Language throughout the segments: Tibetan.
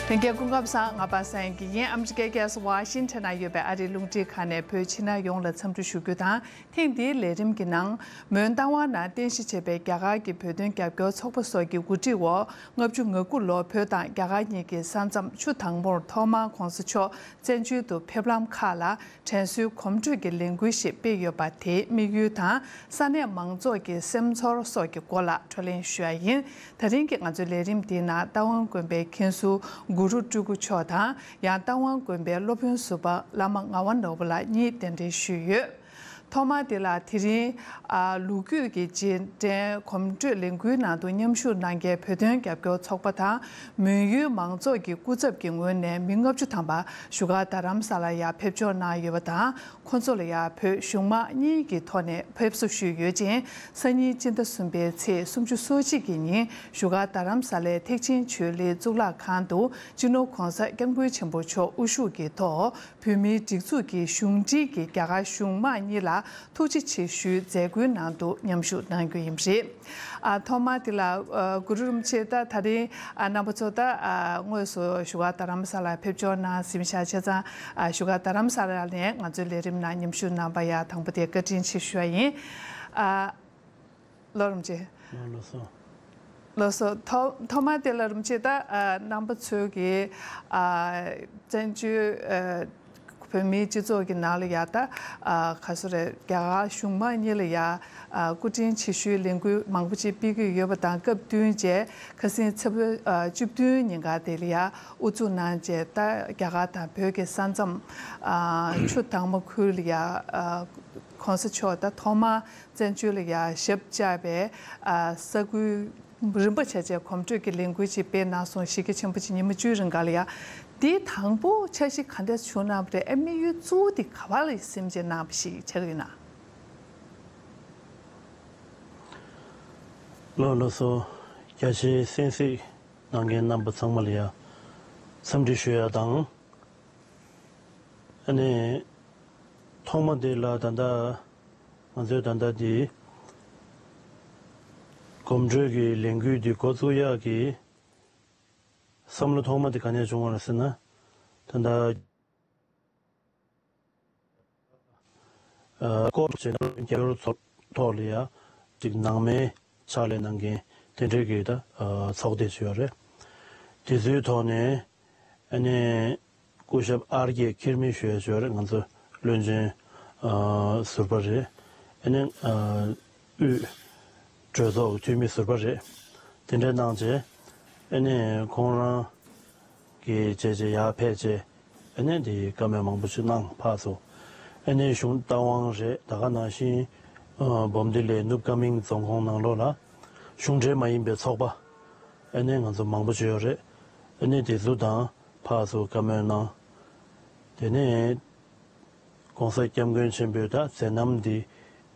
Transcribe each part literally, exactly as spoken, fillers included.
ལྷན་རྒྱས་སྐུ་ཁམས་བཟང་། ང་པ་སངས་དགེ་རྒན། ཨ་མི་རི་ཀའི་རྒྱལ་ས་ཝ་ཤིང་ཊོན་ན་ཡོད་པའི་ཨ་རིའི་རླུང་འཕྲིན་ཁང་ནས་བོད་ཕྱི་ནང་ཡོངས་ལ་འཚམས་འདྲི་ཞུ་རྒྱུ་དང་། ཐེངས་འདིའི་ལས་རིམ་གྱི་ནང་། མོན་རྟ་དབང་ནང་རྟེན་གཞི་བྱས་པའི་རྒྱ་གར་གྱི་བོད་དོན་རྒྱབ་སྐྱོར་ཚོགས་པ་སོགས་ཀྱི་གོ་སྒྲིག་འོག་ལྔ་བཅུ་ང་དགུ་ལོར་བོད་དང་རྒྱ་གར་གཉིས་ཀྱི་ས་མཚམས་ཆུ་དྭངས་མོར་ཐོག་མར་༸གོང་ས་མཆོག་བཙན་བྱོལ་དུ་ཕེབས་ལམ་ཁག་ལ་དྲན་གསོའི་གོམ་བགྲོད་ཀྱི་ལས་འགུལ་ཞིག་སྤེལ་ཡོད་པ་དེའི་དམིགས་ཡུལ་དང་། ས་གནས་མང་ཚོགས་ཀྱི་སེམས་ཚོར་སོགས་ཀྱི་སྐོར་ལ་བགྲོ་གླེང་ཞུ་ཡ་ཡིན། ད་རིང་གི་ང་ཚོའི་ལས་རིམ་འདིའི་ནང་རྟ་དབང་དགོན་པའི་མཁན་ཟུར་གུ་རུ་སྤྲུལ་སྐུ་མཆོག་དང་། ཡང་རྟ་དབང་དགོན་པའི་སློབ་དཔོན་ཟུར་པ་བླ་མ་ངག་དབང་ནོར་བུ་ལགས་གཉིས་གདན་འདྲེན་ཞུས་ཡོད། ཐོག་མར་དེ་ལ་དེ་རིང་། ཨ། ལོ་རྒྱུས་ཀྱི་རྗེས་དྲན་གོམ་བགྲོད་ལས་འགུལ་ནང་དུ་མཉམ་ཞུགས་གནང་མཁན་བོད་དོན་རྒྱབ་སྐྱོར་ཚོགས་པ་དང་། མོན་ཡུལ་མང་ཚོགས་ཀྱི་སྐུ་ཚབ་ཀྱི་ངོས་ནས་མི་ལྔ་བཅུ་ཐམ་པ་བཞུགས་སྒར་རྡ་རམ་ས་ལར་ཡར་ཕེབས་འབྱོར་གནང་ཡོད་པ་དང་། ཁོང་ཚོ་ལ་ཡང་བོད་གཞུང་མང་གཉིས་ཀྱི་ཐོག་ནས་ཕེབས་བསུ་ཞུས་ཡོད་ཅིང་། སང་ཉིན་སྤྱི་ཟླ་གསུམ་པའི་ཚེས་སུམ་ཅུ་སོ་གཅིག་གི་ཉིན་བཞུགས་སྒར་རྡ་རམ་ས་ལའི་ཐེག་ཆེན་ཆོས་གླིང་གཙུག་ལག་ཁང་དུ་སྤྱི་ནོར་༸གོང་ས་༸སྐྱབས་མགོན་ཆེན་པོ་མཆོག་དབུ་བཞུགས་ཀྱི་ཐོག་བོད་མིའི་སྒྲིག་འཛུགས་ཀྱི་གཞུང་འབྲེལ་གྱི་རྒྱ་གར་གཞུང་མང་གཉིས་ལ་ཐུགས་རྗེ་ཆེ་ཞུའི་མཛད་སྒོའི་ནང་དུ་མཉམ་ཞུགས་གནང་རྒྱུ་ཡིན་པ་རེད། ཨ། ཐོག་མར་དེ་ལ། ཨ། གུ་རུ་རིན་པོ་ཆེ། ད་ད་རིང་། ཨ། རྣམ་པ་ཚོ་ད། ཨ། དངོས་སུ་བཞུགས་སྒར་རྡ་རམ་ས་ལར་ཕེབས་འབྱོར་གནང་ཟིན་ཤག་བྱས་ཙང་། ཨ། བཞུགས་སྒར་རྡ་རམ་ས་ལ་ནས་ང་ཚོའི་ལས་རིམ་ནང་མཉམ་ཞུགས་གནང་པ་ཡ་དང་པོ་དེ་བཀའ་དྲིན་ཆེ་ཞུ་བ་ཡིན། ཨ། ལགས་རིན་པོ་ཆེ། ལགས་སོ། ལགས་སོ། ཐོག་ཐོག་མར་དེ་ལ་རིན་པོ་ཆེ། ད། ཨ། རྣམ་པ་ཚོས་ཀྱི། ཨ། བཙན་བྱོལ། ཨ། བོད་མིའི་སྤྱི་ཚོགས་ཀྱི་ནང་ལ་ཡ། ད། ཨ། ག་ཚོད་རེད། རྒྱ་གར་གཞུང་མང་གཉིས་ལ་ཡ། ཨ། སྐུ་དྲིན་ཆེ་ཞུའི་ལས་འགུལ་མང་པོ་ཅིག་སྤེལ་གྱི་ཡོད་པ་དང་། སྐབས་བསྟུན་བྱས་ཁ་སང་ཚེས་པ། ཨ། བཅུ་བདུན་ཉིན་ཀ་དེ་ལ་ཡ་དབུ་འཛུགས་གནང་བྱས། ད་རྒྱ་གར་དང་བོད་ཀྱི་ས་མཚམས། ཨ། ཆུ་དྭངས་མོ་ཁུལ་ལ་ཡ། ཨ། ༸གོང་ས་མཆོག་ད་ཐོག་མར་བཙན་བྱོལ་ལ་ཡ་ཞབས་བཅགས་པའི། ཨ། ས་ཁུལ་རིམ་པ་བྱས་བྱས་གོམ་བགྲོད་ཀྱི་ལས་འགུལ་ཅིག་སྤེལ་གནང་སོང་། གཞིས་ཀ་ཆེན་པོ་ཅིག་ཉི་མ་བཅུའི་རིང་ག་ལ་ཡ། དེ་དང་པོ་འཆར་གཞི་ག་འདྲ་བྱུང་གནང་བ་རེད། ཨ། དམིགས་ཡུལ་གཙོ་བོ་དེ་ག་བ་ལ་སེམས་ཅན་གནང་བ་ཞིག་ཆགས་ཀྱི་ཡོད་ན། ལགས་ལགས་སོ། རྒྱ་ཆེའི་གསན་གཟིགས་གནང་མཁན་རྣམ་པ་ཚང་མ་ལ་ཡ་འཚམས་འདྲི་ཞུ་ཡ་དང་། ཨ་ནི། ཐོག་མ་དེ་ལ་ད་ལྟ་ང་ཚོས་ད་ལྟ་འདི་གོམ་བགྲོད་ཀྱི་ལས་འགུལ་འདི་འགོ་བཙུགས་ཡག་གི་བསམ་བློ་ཐོག་མ་དེ་ག་ནས་བྱུང་བ་རེད་ཟེར་ན། ད་ལྟ། ཨ། སྐོར་བྱས་ན་རྒྱ་གར་ཚོགས་ཐོག་ལ་ཡ་ཅིག་ནང་མའི་ཕྱག་ལས་གནང་མཁན་དེ་འདྲའི་གི་ད། ཨ། ཚོགས་སྡེ་ཅིག་ཡོད་རེད། དེ་ཚོའི་ཐོག་ནས། ཨ་ནི། སྐུ་ཞབས་ཨར་ཀེ་ཁེར་མི་ཞུ་ཡ་ཅིག་ཡོད་རེད། ང་ཚོ་བློན་ཆེན། ཨ། ཟུར་པ་རེད། ཨ་ནི། ཨ། དབུས་གྲོས་ཚོགས་འཐུས་མི་ཟུར་པ་རེད། དེ་འདྲ་གནང་བྱས། ཨ་ནི་ཁོང་རང་གིས་བྱས་བྱས་ཡར་ཕེབས་བྱས། ཨ་ནི་དེ་བཀའ་མོལ་མང་པོ་ཞིག་གནང་ཕར་ཚུར། ཨ་ནི་གཞུང་རྟ་དབང་རེད། ད་ག་ནང་བཞིན། ཨ། འབུམ་སྡེ་ལའི་ནུབ་ཀ་མིང་རྫོང་ཁོངས་ནང་ལོགས་ལ་གཞུང་འབྲེལ་མ་ཡིན་པའི་ཚོགས་པ། ཨ་ནི་ང་ཚོ་མང་པོ་ཅིག་ཡོད་རེད། ཨ་ནི་དེ་ཚོ་དང་ཕར་ཚུར་བཀའ་མོལ་གནང་། དེ་ནས་༸གོང་ས་༸སྐྱབས་མགོན་ཆེན་པོའི་ད་མཛད་རྣམ་འདི་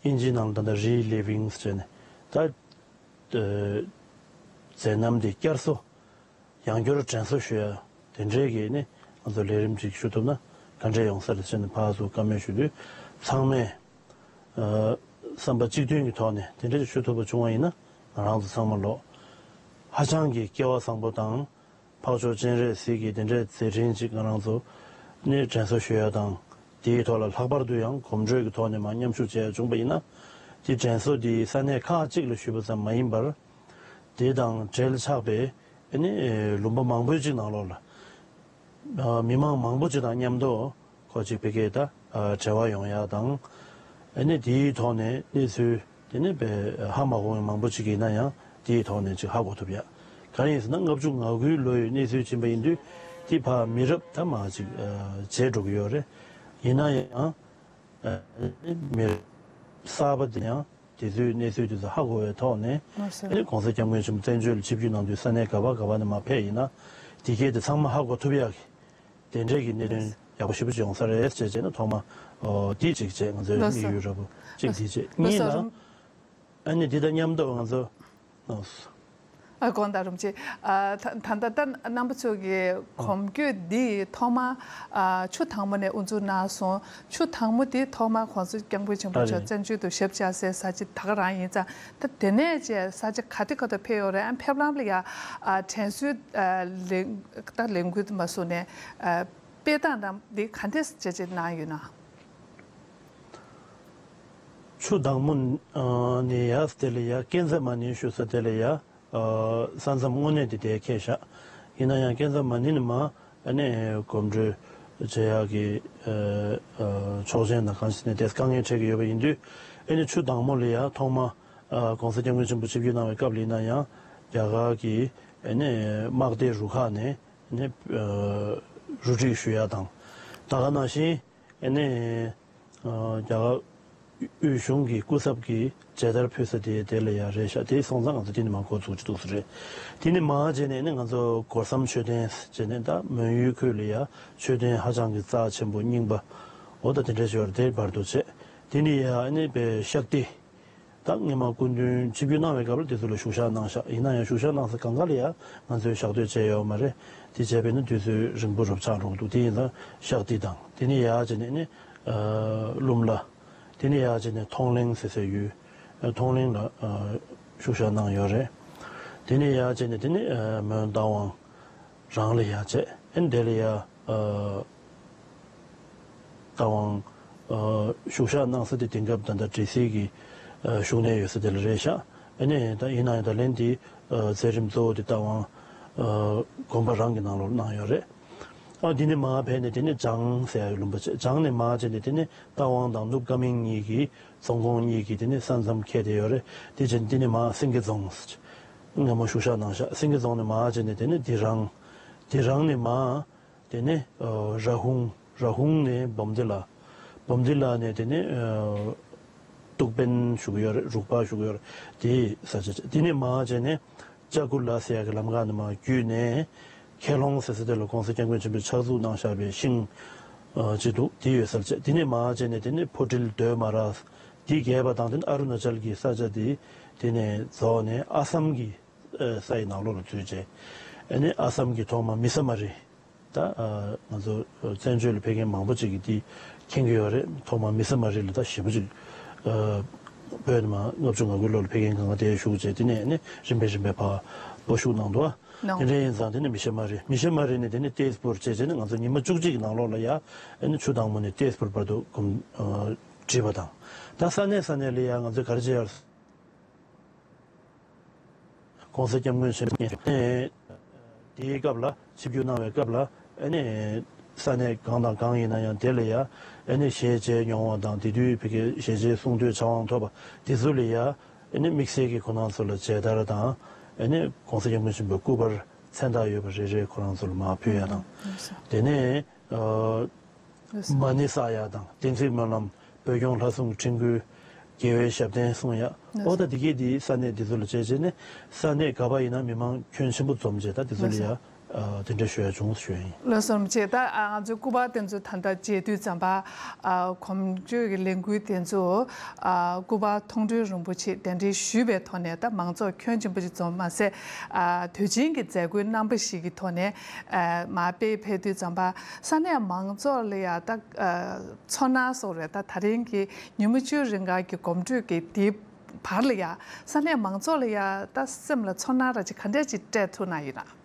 ཨིན་ཇིའི་ནང་ལ་ད་ལྟ་རི་ལི་ཝིང་ཟེར་ནས་ད། ཨ། མཛད་རྣམ་འདི་བསྐྱར་གསོ། ཡང་བསྐྱར་དྲན་གསོ་ཞུ་ཡ་དེ་འདྲའི་གི་ནི་ང་ཚོ་ལས་རིམ་ཅིག་ཞུ་ཐུབ་ན་ག་འདྲས་ཡོང་ས་རེད་ཟེར་ནས་ཕར་ཚུར་བཀའ་མོལ་ཞུ་དུས། ཚང་མས། ཨ། བསམ་པ་གཅིག་མཐུན་གྱི་ཐོག་ནས་དེ་འདྲས་ཞུ་ཐུབ་པ་བྱུང་བ་ཡིན་ན། ང་རང་ཚོ་ཚང་མ་ལོག་ཧ་ཅང་གི་སྐལ་བ་བཟང་པོ་དང་། འཕགས་མཆོག་སྤྱན་རས་གཟིགས་ཀྱི་དེ་འདྲའི་མཛད་འཕྲིན་ཅིག་ང་རང་ཚོ་ནས་དྲན་གསོ་ཞུ་ཡ་དང་། དེའི་ཐོག་ལ་ལྷག་པར་དུ་ཡང་གོམ་བགྲོད་ཀྱི་ཐོག་ནས་མར་མཉམ་ཞུགས་བྱས་བྱུང་པ་ཡིན་ན། དེ་དྲན་གསོ་དེ་ས་གནས་ཁག་ཅིག་ལ་ཞུས་པ་ཙམ་མ་ཡིན་པར། དེ་དང་འབྲེལ་ཆགས་པའི། ཨ་ནི། ལུང་པ་མང་པོའི་ཅིག་ནང་ལོགས་ལ། ཨ། མི་མང་མང་པོ་ཅིག་དང་མཉམ་དུ་ཁོ་ཅིག་ཕ་གིར་ད། ཨ། འབྲེལ་བ་ཡོང་ཡ་དང་། ཨ་ནི་དེའི་ཐོག་ནས་གནས་ཚུལ་དེ་ནི་དཔེ་ཧ་མ་གོ་མཁན་མང་པོ་ཅིག་ཡིན་ན་ཡང་དེའི་ཐོག་ནས་ཅིག་ཧ་གོ་ཐུབ་ཡ། གང་ཡིན་ཟེར་ན་ལྔ་བཅུ་ང་དགུའི་ལོ་ཡི་གནས་ཚུལ་ཕྱིན་པ་ཡིན་དུས་དེ་ཕར་མི་རབས་ད་མར་ཅིག། ཨ། བརྗེད་འགྲོ་གི་ཡོད་རེད། ཡིན་ན་ཡང་། ཨ། མི་རབས་གསར་པ་དེ་ཡང་དེ་ཚོའི་གནས་ཚུལ་དེ་ཚོ་ཧ་གོ་བའི་ཐོག་ནས། ལགས་སོ། ཨ་ནི་༸གོང་ས་༸སྐྱབས་མགོན་ཆེན་པོ་བཙན་བྱོལ་ལ་ཆིབས་བསྒྱུར་གནང་དུས་ས་གནས་ག་པ་ག་པ་ནས་མར་ཕེབས་ཡིན་ན། དེ་གས་དེ་ཚང་མ་ཧ་གོ་ཐུབ་ཡག་གི་དེ་འདྲས་ཀྱི་གནད་དོན་ཡག་པོ་ཞེ་པོ་ཅིག་ཡོང་ས་རེད་ཟེར་བྱས་ནས། ཐོག་མ། ཨོ། དེ་གཅིག་བྱས། ང་ཚོའི། ལགས་སོ། དམིགས་ཡུལ་ར་བོ་གཅིག་དེ་བྱས། ལགས་གཉིས་སོ། ལ། རིམ། ཨ་ནི་འདི་དང་མཉམ་དུ་ང་ཚོ། ལགས་སོ། ཨ། དགོངས་དག་རིན་པོ་ཆེ། ཨ། ད་ད་ལྟ་རྣམ་པ་ཚོ་གི་གོམ་བགྲོད་འདི་ཐོག་མ། ཨ། ཆུ་དྭངས་མོ་ནས་དབུ་འཛུགས་གནང་སོང་། ཆུ་དྭངས་མོ་འདི་ཐོག་མ་༸གོང་ས་༸སྐྱབས་མགོན་ཆེན་པོ་མཆོག་བཙན་བྱོལ་དུ་ཞབས་བཅགས་སའི་ས་ཆ་ད་ག་རང་ཡིན་ཙང་། ད་དེ་ནས་བཅས་ས་ཆ་ག་དེ་ག་དུ་ཕེབས་ཡོད་རེད། ཨ། ཕེབས་ལམ་ལ་ཡ། ཨ། དྲན་གསོའི། ཨ། ལས། ད་ལས་འགུལ་མ་བཟོས་ནས། ཨ། སྤེལ་སྟངས་རྣམས་འདི་ག་འདྲས་བྱས་བྱས་གནང་ཡོད་ན། ཆུ་དྭངས་མོ་ནས་ཡར་དེ་ལ་ཡ་ཀན་ཛ་མ་ནི་ཞུ་ས་དེ་ལ་ཡ། ས་མཚམས་དངོས་གནས་དེ་དེ་ཁེལ་ཤག་ཡིན་ན་ཡང་ཀན་ཛ་མ་ནི་ནས་མར་ཨ་ནི་གོམ་བགྲོད་བྱེད་ཡག་གི་ཆོག་མཆན་དང་གང་ཞིག་ནས་དེ་དཀའ་ངལ་འཕྲད་ཀྱི་ཡོད་པ་ཡིན་དུས། ཨ་ནི་ཆུ་དྭངས་མོ་ལ་ཡ་ཐོག་མ་༸གོང་ས་༸སྐྱབས་མགོན་ཆེན་པོ་ཆིབས་བསྒྱུར་གནང་བའི་སྐབས་ལ་ཡིན་ན་ཡང་རྒྱ་གར་གྱི་ཨ་ནི་དམག་སྡེ་རུ་ཁག་ནས་ཨ་ནི་རུ་སྒྲིག་ཞུ་ཡག་དང་། ད་ག་ནང་བཞིན། ཨ་ནི། ཨ། རྒྱ་གར་དབུས་གཞུང་གི་སྐུ་ཚབ་ཀྱིས་མཇལ་དར་ཕུལ་ས་དེ་དེ་ལ་ཡང་རེད་ཤག་དེ་སོང་ཙང་ང་ཚོ་དེ་ནས་མར་འགོ་ཚུགས་ཀྱི་འདུག་ས་རེད། དེ་ནས་མར་བྱས་ནས་ནི་ང་ཚོ་སྒོ་སམ་མཆོད་རྟེན་བྱས་ནས་ད་མོན་ཡུལ་ཁུལ་ལ་ཡང་མཆོད་རྟེན་ཧ་ཅང་གི་རྩ་ཆེན་པོ་རྙིང་པ། འོ་ད་དེ་འདྲ་ཞིག་ཡོད་རེད། དེ་བར་དུ་བྱས། དེ་ནས་ཡང་ཨ་ནི་པའི་ཤག་ཏི། ད་སྔོན་མ་སྐུ་མདུན་ཆིབས་བསྒྱུར་གནང་བའི་སྐབས་ལ་དེ་ཚོ་ལ་བཞུགས་ཞག་གནང་ཤག་ཡིན་ན་ཡང་བཞུགས་ཞག་གནང་ས་གང་ག་ལ་ཡང་ང་ཚོས་ཞག་སྡོད་བྱས་ཡོད་མ་རེད། དེ་བྱས་པས་ན་དུས་ཚོད་རིང་པོ་རུ་ཆགས་འགྲོ་གི་འདུག་དེ་ཡིན་ཙང་ཤག་ཏི་དང་དེ་ནས་ཡར་བྱས་ནས་ནི། ཨ། ལུམ་ལ། དེ་ནས་ཡར་བྱས་ནས་ཐོང་ལེང་ཟེར་སའི་ཡུལ། ཨ། ཐོང་ལེང་ལ། ཨ། བཞུགས་ཞག་གནང་ཡོད་རེད། དེ་ནས་ཡར་བྱས་ནས་དེ་ནི། ཨ། མོན་རྟ་དབང་རང་ལ་ཡར་བྱས། ཨ་ནི་དེ་ལ་ཡར། ཨ། རྟ་དབང་། ཨ། བཞུགས་ཞག་གནང་ས་དེ་དེང་སྐབས་ད་ལྟ་འབྲི་སིལ་གྱི། ཨ། བཞུགས་གནས་ཡོད་ས་དེ་ལ་རེད་ཤག་ཨ་ནི་ད་ཡིན་ན་ཡང་ད་ལན་དེ། ཨ། མཛད་རིམ་གཙོ་བོ་དེ་རྟ་དབང་། ཨ། དགོན་པ་རང་གི་ནང་ལོགས་གནང་ཡོད་རེད། ཨ། འདི་ནས་མར་ཕེབས་ནས་དེ་ནས་བྱང་ཟེར་ཡག་ལུང་པ་བྱས། བྱང་ནས་མར་བྱས་ནས་དེ་ནས་རྟ་དབང་དང་ནུབ་ཀ་མིང་གཉིས་ཀྱི་རྫོང་ཁོངས་གཉིས་ཀྱི་དེ་ནས་ས་མཚམས་ཁེལ་བསྡད་ཡོད་རེད། དེ་བྱས་ནས་འདི་ནས་མར་སེང་གེ་རྫོང་ཟེར། སྔ་མོ་བཞུགས་ཞག་གནང་ཤག་སེང་གེ་རྫོང་ནས་མར་བྱས་ནས་དེ་ནས་དི་རང་། དི་རང་ནས་མར། དེ་ནས། ཨ། ར་ཧུང་། ར་ཧུང་ནས་བོམ་དི་ལ། བོམ་དི་ལ་ནས་དེ་ནས། ཨ། ཏུག་པན་ཞུ་གི་ཡོད་རེད། རུག་པ་ཞུ་གི་ཡོད་རེད། དེའི་ས་ཆ་བྱས། དེ་ནས་མར་བྱས་ནས་ལྕགས་ཀུ་ལ་ཟེར་ཡག་གི་ལམ་ཁ་ནས་མར་བརྒྱུད་ནས་ཁེ་ལོང་ཟེར་ས་དེ་ལ་༸གོང་ས་༸སྐྱབས་མགོན་ཆེན་པོས་ཕྱག་འཛུགས་གནང་བཞག་པའི་ཤིང་། ཨ། ཅིག་འདུག་དེ་ཡོད་སར་བྱས། དེ་ནས་མར་བྱས་ནས་དེ་ནས་ཕོ་ཊིལ་སྡོད་མ་ར། དེ་བརྒལ་བ་དང་དེ་ནས་ཨ་རུ་ན་ཅལ་གྱི་ས་ཆ་དེ། དེ་ནས་རྫོགས་ནས་ཨ་སམ་གྱི། ཨ། ས་ཡི་ནང་ལོགས་ལ་འཛུལ་རྗེས། ཨ་ནི་ཨ་སམ་གྱི་ཐོག་མ་མི་ས་མ་རི། ད། ཨ། ང་ཚོ་བཙན་བྱོལ་ལ་ཕེབས་མཁན་མང་པོ་ཅིག་གིས་འདི་མཁྱེན་གྱི་ཡོད་རེད། ཐོག་མ་མི་ས་མ་རི་ལ་ད་ཞེ་པོ་ཅིག་ཨ། བོད་ནས་མར་ལྔ་བཅུ་ང་དགུའི་ལོ་ལ་ཕེབས་མཁན་གང་ག་དེ་བཞུགས་རྗེས་དེ་ནས་ནི་རིམ་པས་རིམ་པས་ཕར་སྤོ་བཞུགས་གནང་འདུག་ཨ། གནང་། དེ་འདྲ་ཡིན་ཙང་དེ་ནས་མི་ཤ་མ་རི། མི་ཤ་མ་རི་ནས་དེ་ནས་ཏེས་པུར་བྱས་རྗེས་ནས་ང་ཚོ་ཉི་མ་བཅུ་གཅིག་གི་ནང་ལོགས་ལ་ཡ། ཨ་ནི་ཆུ་དྭངས་མོ་ནས་ཏེས་པུར་བར་དུ་གོམ། ཨ། བསྒྲིལ་བ་དང་། ད་ས་གནས་ས་གནས་ལ་ཡ་ང་ཚོས་ག་རེ་བྱས་ཡོད། ༸གོང་ས་༸སྐྱབས་མགོན་ཆེན་པོ་མཆོག་དེའི་སྐབས་ལ་ཆིབས་བསྒྱུར་གནང་བའི་སྐབས་ལ་ཨ་ནི་ས་གནས་གང་དང་གང་ཡིན་ན་ཡང་དེ་ལ་ཡ་ཨ་ནི་ཞལ་མཇལ་མྱོང་བ་དང་། དེ་དུས་ཕ་གིའི་ཞལ་མཇལ་གསུང་ཐོས་བྱ་དབང་ཐོབ་པ་དེ་ཚོ་ལ་ཡ་ཨ་ནི་དམིགས་བསལ་གྱི་ཁོ་རང་ཚོ་ལ་མཇལ་དར་དང་། ཨ་ནི་༸གོང་ས་༸སྐྱབས་མགོན་ཆེན་པོའི་སྐུ་པར་མཚན་རྟགས་ཡོད་པ་རེ་རེ་ཁོ་རང་ཚོ་ལ་མར་ཕུལ་ཡ་དང་། དེ་ནས། ཨ། མ་ཎི་བསགས་ཡག་དང་བདེན་ཚིག་སྨོན་ལམ། བོད་སྐྱོང་ལྷ་སྲུང་ཁྲིམས་བཀོད། རྒྱལ་བའི་ཞབས་བརྟན་གསུང་ཡག་འོ་ད་འདི་གས་འདི་ས་གནས་འདི་ཚོ་ལ་བྱས་བྱས་ནས་ས་གནས་ག་པ་ཡིན་ན་མི་མང་ཁྱོན་ཆེན་པོ་འཛོམས་བྱས་ད་འདི་ཚོ་ལ་ཡ། ཨ། དེ་འདྲ་ཞུ་ཡ་བྱུང་ཞུ་ཡ་ཡིན། ལགས་སོ་རིན་པོ་ཆེ། ད། ཨ། ང་ཚོའི་སྐུ་པར་དེ་ཚོ་ད་ལྟ་མཇལ་དུས་ཙམ་པ། ཨ། གོམ་བགྲོད་ཀྱི་ལས་འགུལ་དེ་ཚོ། ཨ། སྐུ་པར་མཐོང་གྲོལ་རིན་པོ་ཆེ་གདན་འདྲེན་ཞུས་པའི་ཐོག་ནས་ད་མང་ཚོགས་ཁྱོན་ཆེན་པོ་ཞིག་འཛོམས་མ་ཟད། ཨ། དུས་ཆེན་གྱི་མཛད་སྒོའི་རྣམ་པ་ཞིག་གི་ཐོག་ནས། ཨ། མར་སྤེལ་ཕེབས་དུས་ཙམ་པ། ས་གནས་མང་ཚོགས་ལ་ཡ་ད། ཨ། ཚོར་སྣང་སོགས་རེད། ད་ད་རིང་གི་ཉིན་མོ་བཅུའི་རིང་ག་གི་གོམ་བགྲོད་ཀྱི་དེའི་བར་ལ་ཡ་ས་གནས་མང་ཚོགས་ལ་ཡ་ད་སེམས་ལ་ཚོར་སྣང་ར་ཅིག་ག་འདྲས་ཅིག་སྤྲད་ཐུབ་ན་ཡིན་ན།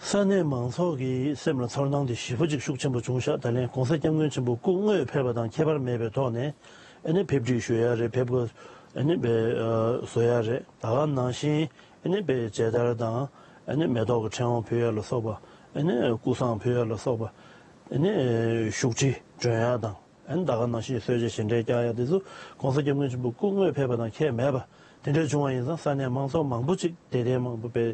ས་གནས་མང་ཚོགས་ཀྱི་སེམས་ལ་ཚོར་སྣང་དེ་ཞེ་པོ་ཅིག་ཤུགས་ཆེན་པོ་བྱུང་ཤག་ད་ལན་༸གོང་ས་༸སྐྱབས་མགོན་ཆེན་པོ་སྐུ་དངོས་ཕེབས་པ་དང་ཁྱད་པར་མེད་པའི་ཐོག་ནས་ཨ་ནི་ཕེབས་སྒྲིག་ཞུ་ཡ་རེད། ཕེབས་སྒོ་ཨ་ནི་བཟོ་ཡ་རེད། ད་ག་ནང་བཞིན་ཨ་ནི་མཇལ་དར་དང་ཨ་ནི་མེ་ཏོག་གི་ཕྲེང་བ་ཕུལ་ཡ་ལ་སོགས་པ། ཨ་ནི་སྐུ་བསང་ཕུལ་ཡ་ལ་སོགས་པ། ཨ་ནི་བཞུགས་ཁྲི་སྒྲོན་ཡ་དང་། ཨ་ནི་ད་ག་ནང་བཞིན་གསོལ་ཇ་བཞེས་འདྲ་རྒྱག་ཡ་དེ་ཚོ་༸གོང་ས་༸སྐྱབས་མགོན་ཆེན་པོ་སྐུ་དངོས་ཕེབས་པ་དང་ཁྱད་མེད་པ་དེ་འདྲ་བྱུང་བ་ཡིན་ཙང་ས་གནས་མང་ཚོགས་མང་པོ་ཅིག་དད་ལྡན་མང་པོ་དཔེ་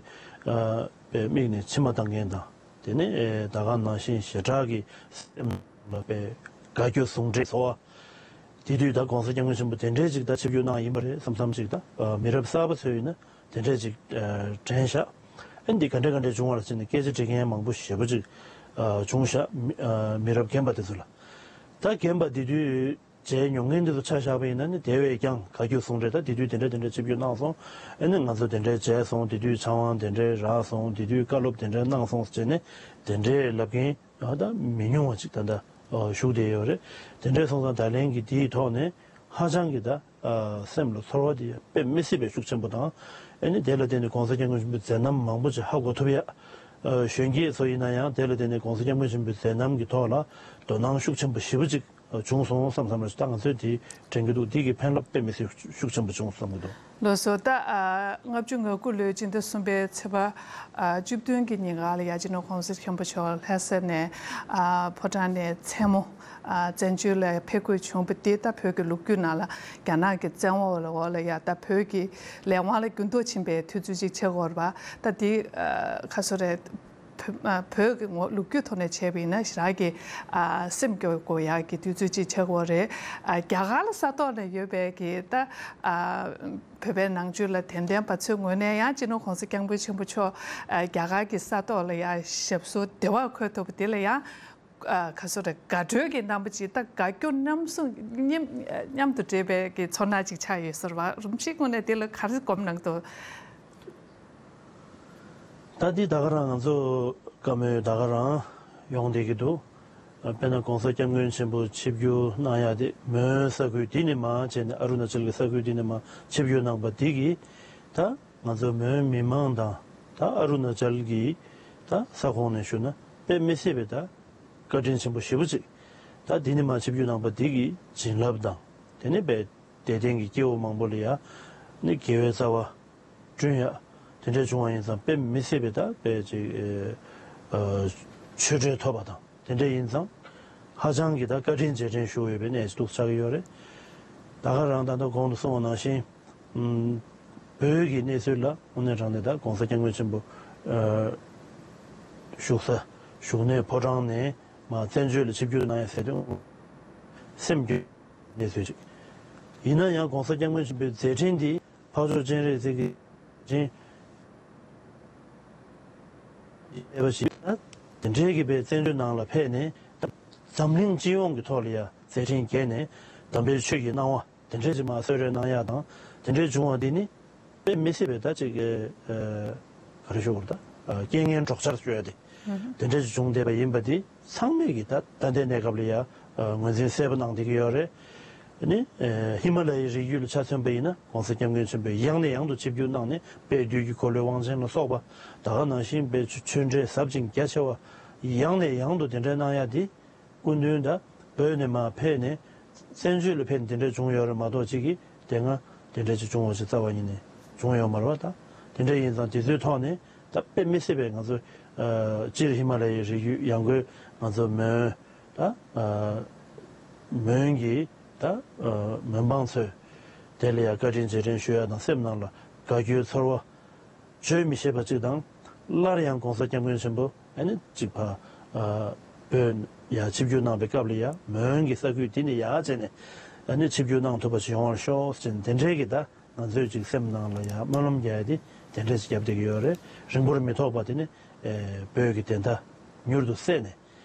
ཨ་དཔེ་མིག་ནས་མཆི་མ་བཏང་མཁན་དང་། དེ་ནས་ཨེ་ད་ག་ནང་བཞིན་ཞེ་དྲག་གི་སེམས་ལ་དཔེ་དགའ་སྐྱོ་ཟུང་འབྲེལ་ཚོར་བ། དེ་དུས་ད་༸གོང་ས་༸སྐྱབས་མགོན་ཆེན་པོ་དེ་འདྲའི་ཅིག་ད་ཆིབས་བསྒྱུར་གནང་ཡིན་པ་རེད་བསམ་བསམ་ཅིག་ད་ཨ་མི་རབས་གསར་པ་ཚོས་ཡིན་ན། དེ་འདྲས་ཅིག་ཨ་དྲན་ཤག་ཨ་འདི་ག་འདྲ་ག་འདྲས་བྱུང་བ་ལ་བརྟེན་ནས་སྐད་ཆ་འདྲི་མཁན་མང་པོ་ཞེ་པོ་ཅིག་ཨ་བྱུང་ཤག་མི་ཨ་མི་རབས་རྒན་པ་དེ་ཚོ་ལ། ད་རྒན་པ་དེ་དུས་ མཇལ་མྱོང་མཁན་དེ་ཚོ་ཆ་བཞག་པ་ཡིན་ན་ནི་དེ་བས་ཀྱང་བཀའ་བརྒྱུད་གསུང་གྲོས་ད་དེ་དུས་དེ་འདྲ་དེ་འདྲ་ཆིབས་བསྒྱུར་གནང་སོང་། ཨ་ནི་ང་ཚོ་དེ་འདྲ་མཇལ་སོང་། དེ་དུས་ཕྱག་དབང་དེ་འདྲ་རག་སོང་། དེ་དུས་བཀའ་སློབ་དེ་འདྲ་གནང་སོང་ཟེར་ནས་དེ་འདྲའི་ལབ་མཁན་ད་མི་ཉུང་བ་ཅིག་ད་ལྟ་བཞུགས་བསྡད་ཡོད་རེད། དེ་འདྲ་སོང་ཙང་ད་ལན་གྱི་དེའི་ཐོག་ནས་ཧ་ཅང་གི་ད་སེམས་ལ་ཚོར་བ་དེ་དཔེ་མི་སྲིད་པའི་ཤུགས་ཆེན་པོ་དང་། ཨ་ནི་དེ་ལ་བརྟེན་ནས་༸གོང་ས་༸སྐྱབས་མགོན་ཆེན་པོའི་མཛད་རྣམ་མང་པོ་ཅིག་ཧ་གོ་ཐུབ་ཡ། གཞོན་སྐྱེས་ཚོ་ཡིན་ན་ཡང་དེ་ལ་བརྟེན་ནས་༸གོང་ས་༸སྐྱབས་མགོན་ཆེན་པོའི་མཛད་རྣམ་གྱི་ཐོག་ལ་དོ་སྣང་ཤུགས་ཆེན་པོ་ཞེ་པོ་ཅིག་བྱུང་སོང་བསམ་བསམ་རེད། ད་ང་ཚོས་དེ་དྲན་གྱི་འདུག་དེ་གི་ཕན་རླབས་དཔེ་མི་སྲིད་ཤུགས་ཆེན་པོ་བྱུང་བསམ་གྱི་འདུག་ལགས་སོ། ད་ཨ་ལྔ་བཅུ་ང་དགུ་ལོའི་སྤྱི་ཟླ་གསུམ་པའི་ཚེས་པ་ཨ་བཅུ་བདུན་གྱི་ཉིན་ག་ལ་ཡ་སྤྱི་ནོར་༸གོང་ས་༸སྐྱབས་མགོན་ཆེན་པོ་མཆོག་ལྷ་ས་ནས་ཨ་ཕོ་བྲང་ནས་མཚན་མོ་ཨ་བཙན་བྱོལ་ལ་ཕེབས་དགོས་བྱུང་བ་དེ་ད་བོད་ཀྱི་ལོ་རྒྱུས་ནང་ལ་རྒྱ་ནག་གི་བཙན་དབང་འོག་ལ་ཡ་ད་བོད་ཀྱི་ལས་དབང་ལ་འགྱུར་ལྡོག་ཕྱིན་པའི་དུས་ཚོད་ཅིག་ཆགས་ཀྱི་ཡོད་རེད་པ། ད་དེ་ཨ་ག་ཚོད་རེད། བོད་ཨ་བོད་ཀྱི་ངོ་ལོ་རྒྱུས་ཐོག་ནས་བྱས་པ་ཡིན་ན་ཞེ་དྲག་གི་ཨ་སེམས་སྐྱོ་དགོས་ཡག་གི་དུས་ཚོད་ཅིག་ཆགས་ཀྱི་ཡོད་རེད། ཨ་རྒྱ་གར་ལ་ས་ཐོག་ནས་ཡོད་པའི་གི་ད་ཨ་བོད་པའི་ནང་ཆོས་ལ་དད་ལྡན་པ་ཚོའི་ངོས་ནས་ཡང་སྤྱི་ནོར་༸གོང་ས་༸སྐྱབས་མགོན་ཆེན་པོ་མཆོག་ཨ་རྒྱ་གར་གྱི་ས་ཐོག་ལ་ཡང་ཞབས་སོར་བདེ་བར་འཁོད་ཐུབ་པ་དེ་ལ་ཡང་ཨ་ག་ཚོད་རེད། དགའ་སྤྲོའི་གི་རྣམ་པ་ཅིག་ད་དགའ་སྐྱོ་མཉམ་གསུམ་མཉམ་མཉམ་དུ་འདྲེས་པའི་གི་ཚོར་སྣང་ཅིག་ཆགས་ཡོད་ཟེར་བ། རིན་པོ་ཆེའི་ངོས་ནས་དེ་ལ་ག་རེ་སྒོམ་གནང་འདུག་ད་འདི་ད་ག་རང་ང་ཚོ་བཀའ་མོལ་ད་ག་རང་ཡོང་བསྡད་ཀྱི་འདུག་དཔེར་ན་༸གོང་ས་༸སྐྱབས་མགོན་ཆེན་པོ་ཆིབས་བསྒྱུར་གནང་ཡ་དེ་མོན་ས་ཁུལ་འདི་ནས་མར་བྱས་ནས་ཨ་རུ་ན་ཅལ་གྱི་ས་ཁུལ་འདི་ནས་མར་ཆིབས་བསྒྱུར་གནང་པ་འདི་གིས་ད་ང་ཚོ་མོན་མི་མང་དང་ད་ཨ་རུ་ན་ཅལ་གྱི་ད་ས་ཁོངས་ནས་ཞུ་ན་དཔེ་མི་སྲིད་པའི་ད་བཀའ་དྲིན་ཆེན་པོ་ཞེ་པོ་ཅིག་ད་འདི་ནས་མར་ཆིབས་བསྒྱུར་གནང་པ་འདི་གི་བྱིན་རླབས་དང་དེ་ནས་དཔེ་དད་ལྡན་གྱི་སྐྱེ་བོ་མང་པོ་ལ་ཡ་ནི་དགེ་བའི་རྩ་བ་བསྐྲུན་ཡ་དེ་འདྲ་བྱུང་བ་ཡིན་ཙང་དཔེ་མི་སྲིད་པའི་ད་དཔེ་ཅིག་ཨ་ཆོས་འབྲེལ་ཐོབ་པ་དང་དེ་འདྲ་ཡིན་ཙང་ཧ་ཅང་གི་ད་བཀའ་དྲིན་རྗེས་དྲན་ཞུ་འོས་པའི་གནས་ཤིག་འདུག་ཆགས་ཀྱི་ཡོད་རེད། ད་ག་རང་ད་ལྟ་གོང་དུ་གསུངས་པ་ནང་བཞིན། ཨུམ། བོད་ཀྱི་གནས་ཚུལ་ལ་དངོས་གནས་དྲང་གནས་ད་༸གོང་ས་༸སྐྱབས་མགོན་ཆེན་པོ་ཨ་བཞུགས་ས་བཞུགས་གནས་ཕོ་བྲང་ནས་མར་བཙན་བྱོལ་ལ་ཆིབས་བསྒྱུར་གནང་ཡ་ཟེར་དུས་སེམས་སྐྱོ་གནས་ཚུལ་ཅིག་ཡིན་ན་ཡང་༸གོང་ས་༸སྐྱབས་མགོན་ཆེན་པོའི་མཛད་འཕྲིན་འདི་འཕགས་མཆོག་སྤྱན་རས་གཟིགས་ཀྱི་ཅིང་ཨེ་བ་ཞིག་ན་དེ་འདྲའི་གི་པའི་བཙན་བྱོལ་ནང་ལ་ཕེབས་ནས་འཛམ་གླིང་སྤྱི་ཡོངས་ཀྱི་ཐོག་ལ་ཡ་མཛད་འཕྲིན་རྒྱས་ནས་དམ་པའི་ཆོས་ཀྱི་སྣང་བ་དེ་འདྲའི་ཅིག་མ་གསོལ་རས་གནང་ཡག་དང་དེ་འདྲའི་བྱུང་བ་འདི་ནི་དཔེ་མི་སྲིད་པའི་ད་ཅིག་གི་ཨ་ག་རེ་ཞུ་དགོས་རེད། ད་རྐྱེན་ངན་གྲོགས་ཆར་ཞུ་ཡ་དེ་དེ་འདྲའི་ཅིག་བྱུང་བསྡད་པ་ཡིན་པ་འདི་ཚང་མས་ཀྱི་ད་ད་ལྟའི་གནས་སྐབས་ལ་ཡ་ངོས་འཛིན་གསལ་པོ་གནང་བསྡད་ཀྱི་ཡོད་རེད། ནི་ཧི་མ་ལ་ཡའི་རི་རྒྱུད་ལ་ཆ་མཚོན་པ་ཡིན་ན་༸གོང་ས་༸སྐྱབས་མགོན་ཆེན་པོས་ཡང་ནས་ཡང་དུ་ཆིབས་བསྒྱུར་གནང་ནས་དཔལ་དུས་ཀྱི་འཁོར་ལོའི་དབང་ཆེན་ལ་སོགས་པ་ད་ག་ནང་བཞིན་དཔེ་ཆོས་འབྲེལ་ཟབ་ཅིང་རྒྱ་ཆེ་བ་ཡང་ནས་ཡང་དུ་དེ་འདྲ་གནང་ཡ་དེ། སྐུ་མདུན་ད་བོད་ནས་མར་ཕེབས་ནས་བཙན་བྱོལ་ལ་ཕེབས་ནས་དེ་འདྲ་བྱུང་ཡོད་རེད་མ་གཏོགས་གཅིག་གིས་དེ་སྔ་དེ་འདྲ་ཅིག་བྱུང་བ་ཞིག་རྩ་བ་ཉིད་ནས་བྱུང་ཡོད་མ་རེད་པ། ད་དེ་འདྲ་ཡིན་ཙང་དེ་ཚོའི་ཐོག་ནས་ད་དཔེ་མི་སྲིད་པའི་ང་ཚོ་ཨ་སྤྱིར་ཧི་མ་ལ་ཡའི་རི་རྒྱུད་ཡང་སྒོས་ང་ཚོ་མོན་ད་ཨ་མོན་གྱི་ད་ཨ་མོན་འབངས་ཚོས་དེ་ལ་ཡང་བཀའ་དྲིན་རྗེས་དྲན་ཞུ་ཡ་དང་སེམས་ནང་ལ་དགའ་སྐྱོའི་ཚོར་བ། བརྗོད་མི་ཤེས་པ་ཅིག་དང་། སླར་ཡང་༸གོང་ས་༸སྐྱབས་མགོན་ཆེན་པོ་ཨ་ནི་གཅིག་ཕ་ཨ་བོད་ཡར་ཆིབས་བསྒྱུར་གནང་པའི་སྐབས་ལ་ཡ་མོན་གྱི་ས་ཁུལ་འདི་ནས་ཡར་བྱས་ནས་ཨ་ནི་ཆིབས་བསྒྱུར་གནང་ཐུབ་པ་ཞིག་ཡོང་བར་ཤོག་ཟེར་ནས་དེ་འདྲའི་གི་ད་ང་ཚོས་ཅིག་སེམས་ནང་ལ་ཡ་སྨོན་ལམ་རྒྱག་ཡ་དེ་དེ་འདྲས་ཅིག་བརྒྱབ་བསྡད་ཀྱི་ཡོད་རེད། རིང་པོར་མི་ཐོགས་པ་དེ་ནི་ཨེ་བོད་ཀྱི་བདེན་མཐའ་མྱུར་དུ་གསལ་ནས།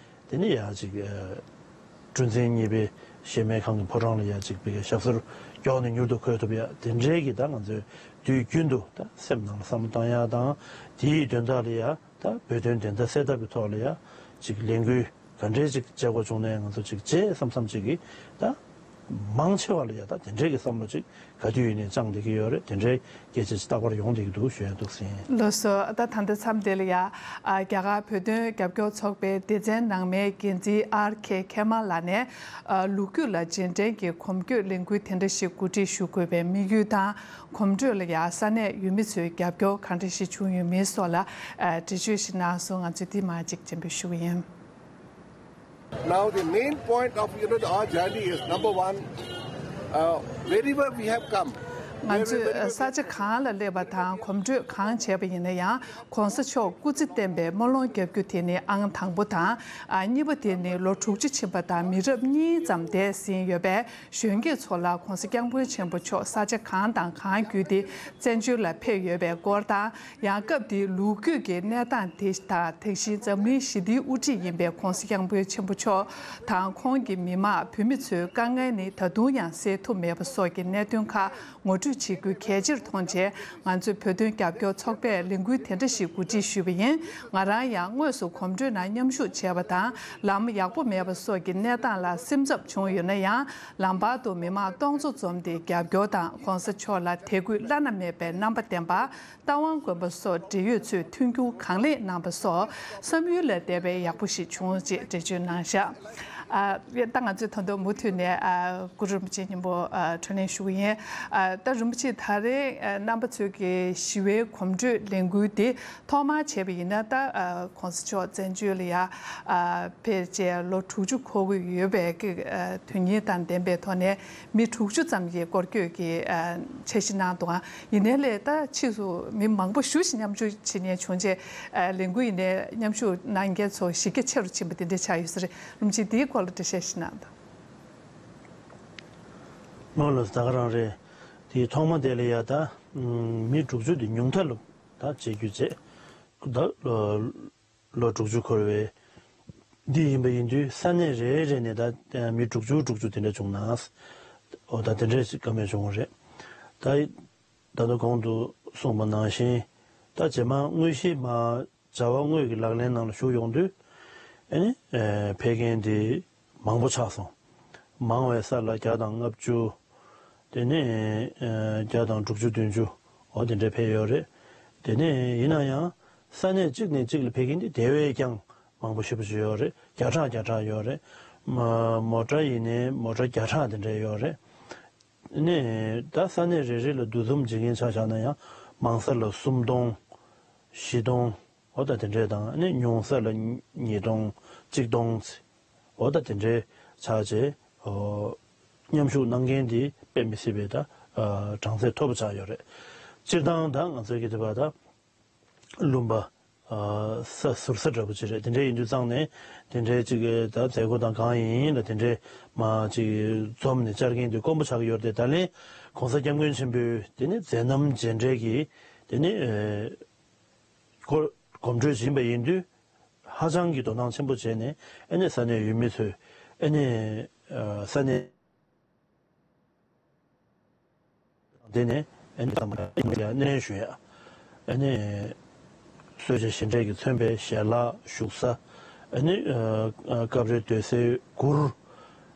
དེ་ནས་ཡང་ཅིག་ཨ་གྲུ་གཟིངས་གཉིས་པའི་གཞལ་མེད་ཁང་གི་ཕོ་བྲང་ལ་ཡང་ཅིག་པའི་ཞབས་སོར་མགྱོགས་ནས་མྱུར་དུ་འཁོད་ཐུབ་ཡ་དེ་འདྲའི་གི་ད་ང་ཚོས་དུས་རྒྱུན་དུ་ད་སེམས་ནང་ལ་བསམ་བློ་བཏང་ཡ་དང་དེའི་དོན་དག་ལ་ཡ་ད་བོད་དོན་བདེན་མཐའ་གསལ་ཐབས་ཀྱི་ཐོག་ལ་ཡ་ཅིག་ལས་འགུལ་ག་འདྲའི་ཅིག་བྱེད་དགོས་བྱུང་ནའི་ང་ཚོ་ཅིག་བྱེད་བསམ་བསམ་ཅིག་གི་ད། མང་ཆེ་བ་ལ་ཡ་ད་དེ་འདྲའི་གི་བསམ་བློ་ཅིག་ག་དུས་ཡིན་ནའི་བཅངས་བསྡད་ཀྱི་ཡོད་རེད། དེ་འདྲའི་སྐད་ཆ་ཅིག་རྟག་པར་ཡོང་བསྡད་ཀྱི་འདུག་ཞུ་ཡ་འདུག་ཟིན། ལགས་སོ། ད་ད་ལྟ་མཚམས་འདི་ལ་ཡ་ཨ་རྒྱ་གར་བོད་དོན་རྒྱབ་སྐྱོར་ཚོགས་པའི་སྡེ་ཚན་ནང་མའི་འགན་འཛིན་ཨར་ཁེ་ཁེ་མ་ལགས་ནས་ཨ་ལོ་རྒྱུས་ལ་རྗེས་དྲན་གྱི་གོམ་བགྲོད་ལས་འགུལ་དེ་འདྲ་ཞིག་གོ་སྒྲིག་ཞུ་དགོས་པའི་དམིགས་ཡུལ་དང་གོམ་བགྲོད་ལ་ཡ་ས་གནས་ཡུལ་མི་ཚོའི་རྒྱབ་སྐྱོར་གང་འདྲ་ཞིག་བྱུང་ཡོད་མེད་སོགས་ལ་ཨ་འགྲེལ་བརྗོད་ཞིག་གནང་སོང་། ང་ཚོས་འདི་མར་ཅིག་སྤྱན་འབུལ་ཞུ་གི་ཡིན། Now the main point of, you know, the, our journey is, number one, uh, wherever we have come, ང་ཚོས་ས་ཆ་གང་ལ་སླེབས་པ་དང་གོམ་བགྲོད་གང་བྱས་པ་ཡིན་ན་ཡང་གོང་ས་མཆོག་སྐུ་ཚེ་བརྟན་པའི་སྨོན་ལམ་རྒྱབ་རྒྱུ་དེ་ནི་ཨང་དང་པོ་དང་། ཨ། གཉིས་པ་དེ་ནི་ལོ་དྲུག་ཅུ་ཕྱིན་པ་དང་མི་རབས་གཉིས་ཙམ་འདས་ཟིན་ཡོད་པས། གཞོན་སྐྱེས་ཚོ་ལ་༧གོང་ས་༧སྐྱབས་མགོན་ཆེན་པོ་མཆོག་ས་ཆ་གང་དང་གང་བརྒྱུད་དེ་བཙན་བྱོལ་ལ་ཕེབས་ཡོད་པའི་སྐོར་དང་། ཡང་སྐབས་དེའི་ལོ་རྒྱུས་ཀྱི་གནས་སྟངས་དེ་དང་། དེ་བཞིན་འཛམ་གླིང་ཞི་བདེའི་དབུ་ཁྲིད་ཡིན་པའི་༧གོང་ས་༧སྐྱབས་མགོན་ཆེན་པོ་མཆོག་དང་ཁོང་གི་མི་མང་བོད་མི་ཚོའི་དཀའ་ངལ་ནི་ད་དུང་ཡང་སེལ་ཐུབ་མེད་པ་སོགས་ཀྱི་གནད་དོན་ཁག་ངོ་སྤྲོད་བྱེད་རྒྱུ་གལ་ཆེར་མཐོང་རྗེས། ང་ཚོའི་བོད་དོན་རྒྱབ་སྐྱོར་ཚོགས་པས་ལས་འགུལ་དེ་འདྲ་ཞིག་གོ་སྒྲིག་ཞུས་པ་ཡིན། ང་རང་ཡང་དངོས་སུ་གོམ་བགྲོད་ནང་མཉམ་ཞུགས་བྱས་པ་དང་། ལམ་ཡག་པོ་མེད་པ་སོགས་ཀྱི་གནས་སྟངས་ལ་སེམས་འཚབ་བྱུང་ཡོད་ན་ཡང་། ལམ་བར་དུ་མི་མང་སྟོང་ཚོ་འཛོམས་ཏེ་རྒྱབ་སྐྱོར་དང་། ༧གོང་ས་མཆོག་ལ་དད་གུས་བླ་ན་མེད་པའི་རྣམ་པ་ལྡན་པ། རྟ་དབང་དགོན་པ་སོགས་འབྲེལ་ཡོད་ཚོས་མཐུན་འགྱུར་གང་ལེགས་གནང་པ་སོགས་བསམ་ཡུལ་ལས་འདས་པའི་ཡག་པོ་ཞིག་བྱུང་ཅེས་འགྲེལ་བརྗོད་གནང་བཞག་ཨ། ད་ང་ཚོས་ད་དུང་མུ་མཐུད་ནས། ཨ། གུ་རུ་རིན་པོ་ཆེ་མཉམ་པོ། ཨ། འཕྲོ་ལེན་ཞུ་གི་ཡིན། ཨ། ད་རིན་པོ་ཆེ་ད་རེས། ཨ། རྣམ་པ་ཚོས་ཀྱི་ཞི་བའི་གོམ་བགྲོད་ལས་འགུལ་དེ་ཐོག་མར་བྱས་པ་ཡིན་ན། ད། ཨ། ༧གོང་ས་མཆོག་བཙན་བྱོལ་ལ་ཡ། ཨ། ཕེབས་རྗེས་ལོ་དྲུག་ཅུ་འཁོར་གྱི་ཡོད་པའི་གི། ཨ། དོན་སྙིང་དང་ལྡན་པའི་ཐོག་ནས་མི་དྲུག་ཅུ་ཙམ་གྱི་སྐོར་སྐྱོད་ཀྱི། ཨ། འཆར་གཞི་གནང་འདུག་ཨ། ཡིན་ནའི་ལས་ད་ཕྱིས་སུ་མི་མང་པོ་ཞེ་ཅིག་མཉམ་ཞུགས་བྱེད་མཁན་བྱུང་རྗེས། ཨ། ལས་འགུལ་ཡིན་ནའི་མཉམ་ཞུགས་གནང་མཁན་ཚོ་གཞི་རྒྱ་ཆེ་རུ་ཕྱིན་པ་དེ་འདྲ་ཆགས་ཡོད་ས་རེད། རིན་པོ་ཆེ་དེའི་སྐོར་ལ་འགྲེལ་བཤད་ཞིག་གནང་དང་། ལགས་ལགས། ད་ག་རང་རེད། དེའི་ཐོག་མ་དེ་ལ་ཡ་ད་མི་དྲུག་ཅུ་དེ་ཉུང་མཐའ་ལ་ད་བྱེད་རྒྱུ་བྱས། ད་ལོ་དྲུག་ཅུ་འཁོར་བའི་འདི་ཡིན་པ་ཡིན་དུས། ས་གནས་རེ་རེ་ནས་ད་མི་དྲུག་ཅུ་དྲུག་ཅུ་དེ་འདྲ་བྱུང་ན། འོ། ད་དེ་འདྲ་ཞིག་བཀའ་མོལ་བྱུང་བ་རེད། ད་ད་ལྟ་གོང་དུ་གསུངས་པ་ནང་བཞིན། ད་རྗེས་མ་དངོས་གཞི་མ་བྱ་བ་དངོས་ཀྱི་ལག་ལེན་ནང་ལ་ཞུགས་ཡོང་དུས། ཨ་ནི། ཨ། ཕེབས་མཁན་དེ་མང་པོ་ཆགས་སོང་། མང་བའི་ས་ལ་བརྒྱ་དང་ལྔ་བཅུ། དེ་ནས། ཨ། བརྒྱ་དང་དྲུག་ཅུ་བདུན་ཅུ། འོ། དེ་འདྲ་ཕེབས་ཡོད་རེད། དེ་ནས་ཡིན་ན་ཡང་ས་གནས་གཅིག་ནས་གཅིག་ལ་ཕེབས་མཁན་དེ་དེ་བས་ཀྱང་མང་པོ་ཞེ་པོ་ཅིག་ཡོད་རེད། བརྒྱ་ཕྲག་བརྒྱ་ཕྲག་ཡོད་རེད། མ། མོ་ཊ་ཡིན་ནའི་མོ་ཊ་བརྒྱ་ཕྲག་དེ་འདྲ་ཡོད་རེད། ནས་ད་ས་གནས་རེ་རེ་ལ་བསྡུ་འཛོམས་བྱེད་མཁན་ཆ་བཞག་ན་ཡང་། མང་ས་ལ་སུམ་སྟོང་། བཞི་སྟོང་། འོ་ད་དེ་འདྲས་དང་། ནས་ཉུང་ས་ལ་ཉིས་སྟོང་། གཅིག་སྟོང་། འོ་ད་དེ་འདྲས་ཆགས་རྗེས། ཨོ། མཉམ་ཞུགས་གནང་མཁན་དེ་དཔེ་མི་སྲིད་པའི་ད། ཨ། གྲངས་ཚད་མཐོ་པོ་ཆགས་ཡོད་རེད། སྤྱིར་བཏང་ད་ང་ཚོའི་གི་དེ་བ་ད་ལུང་པ། ཨ། ས་ཟུར་ས་འདྲ་པོ་ཅིག་རེད། དེ་འདྲ་ཡིན་དུས་ཙང་ནས་དེ་འདྲའི་ཅིག་གི་ད་མཛད་སྒོ་དང་གང་ཡིན་ལ་དེ་འདྲའི་མ་ཅིག་འཛོམས་ནས་བཅར་མཁན་དེ་དཀོན་པོ་ཆགས་ཀྱི་ཡོད་རེད་དེ། ད་ལན་༧གོང་ས་༧སྐྱབས་མགོན་ཆེན་པོའི་དེ་ནི་མཛད་རྣམ་མཇལ་འཕྲད་ཀྱི་དེ་ནི། ཨེ། གོ། གོམ་བགྲོད་ཡིན་པ་ཡིན་དུས། ཧ་ཅང་གི་དོ་སྣང་ཆེན་པོ་བྱས་ནས། ཨ་ནི་ས་གནས་ཡུལ་མི་ཚོས། ཨ་ནི། ཨ། ས་གནས་དེ་ནས། ཨ་ནི་ས་མ་ཡ་སྣེ་ལེན་ཞུ་ཡ། ཨ་ནི་གསོལ་ཇ་བཞེས་འབྲས་ཀྱིས་མཚོན་པའི་ཞལ་ལག་བཞུགས་ས། ཨ་ནི། ཨ། སྐབས་རེ་སྡོད་སའི་གུར།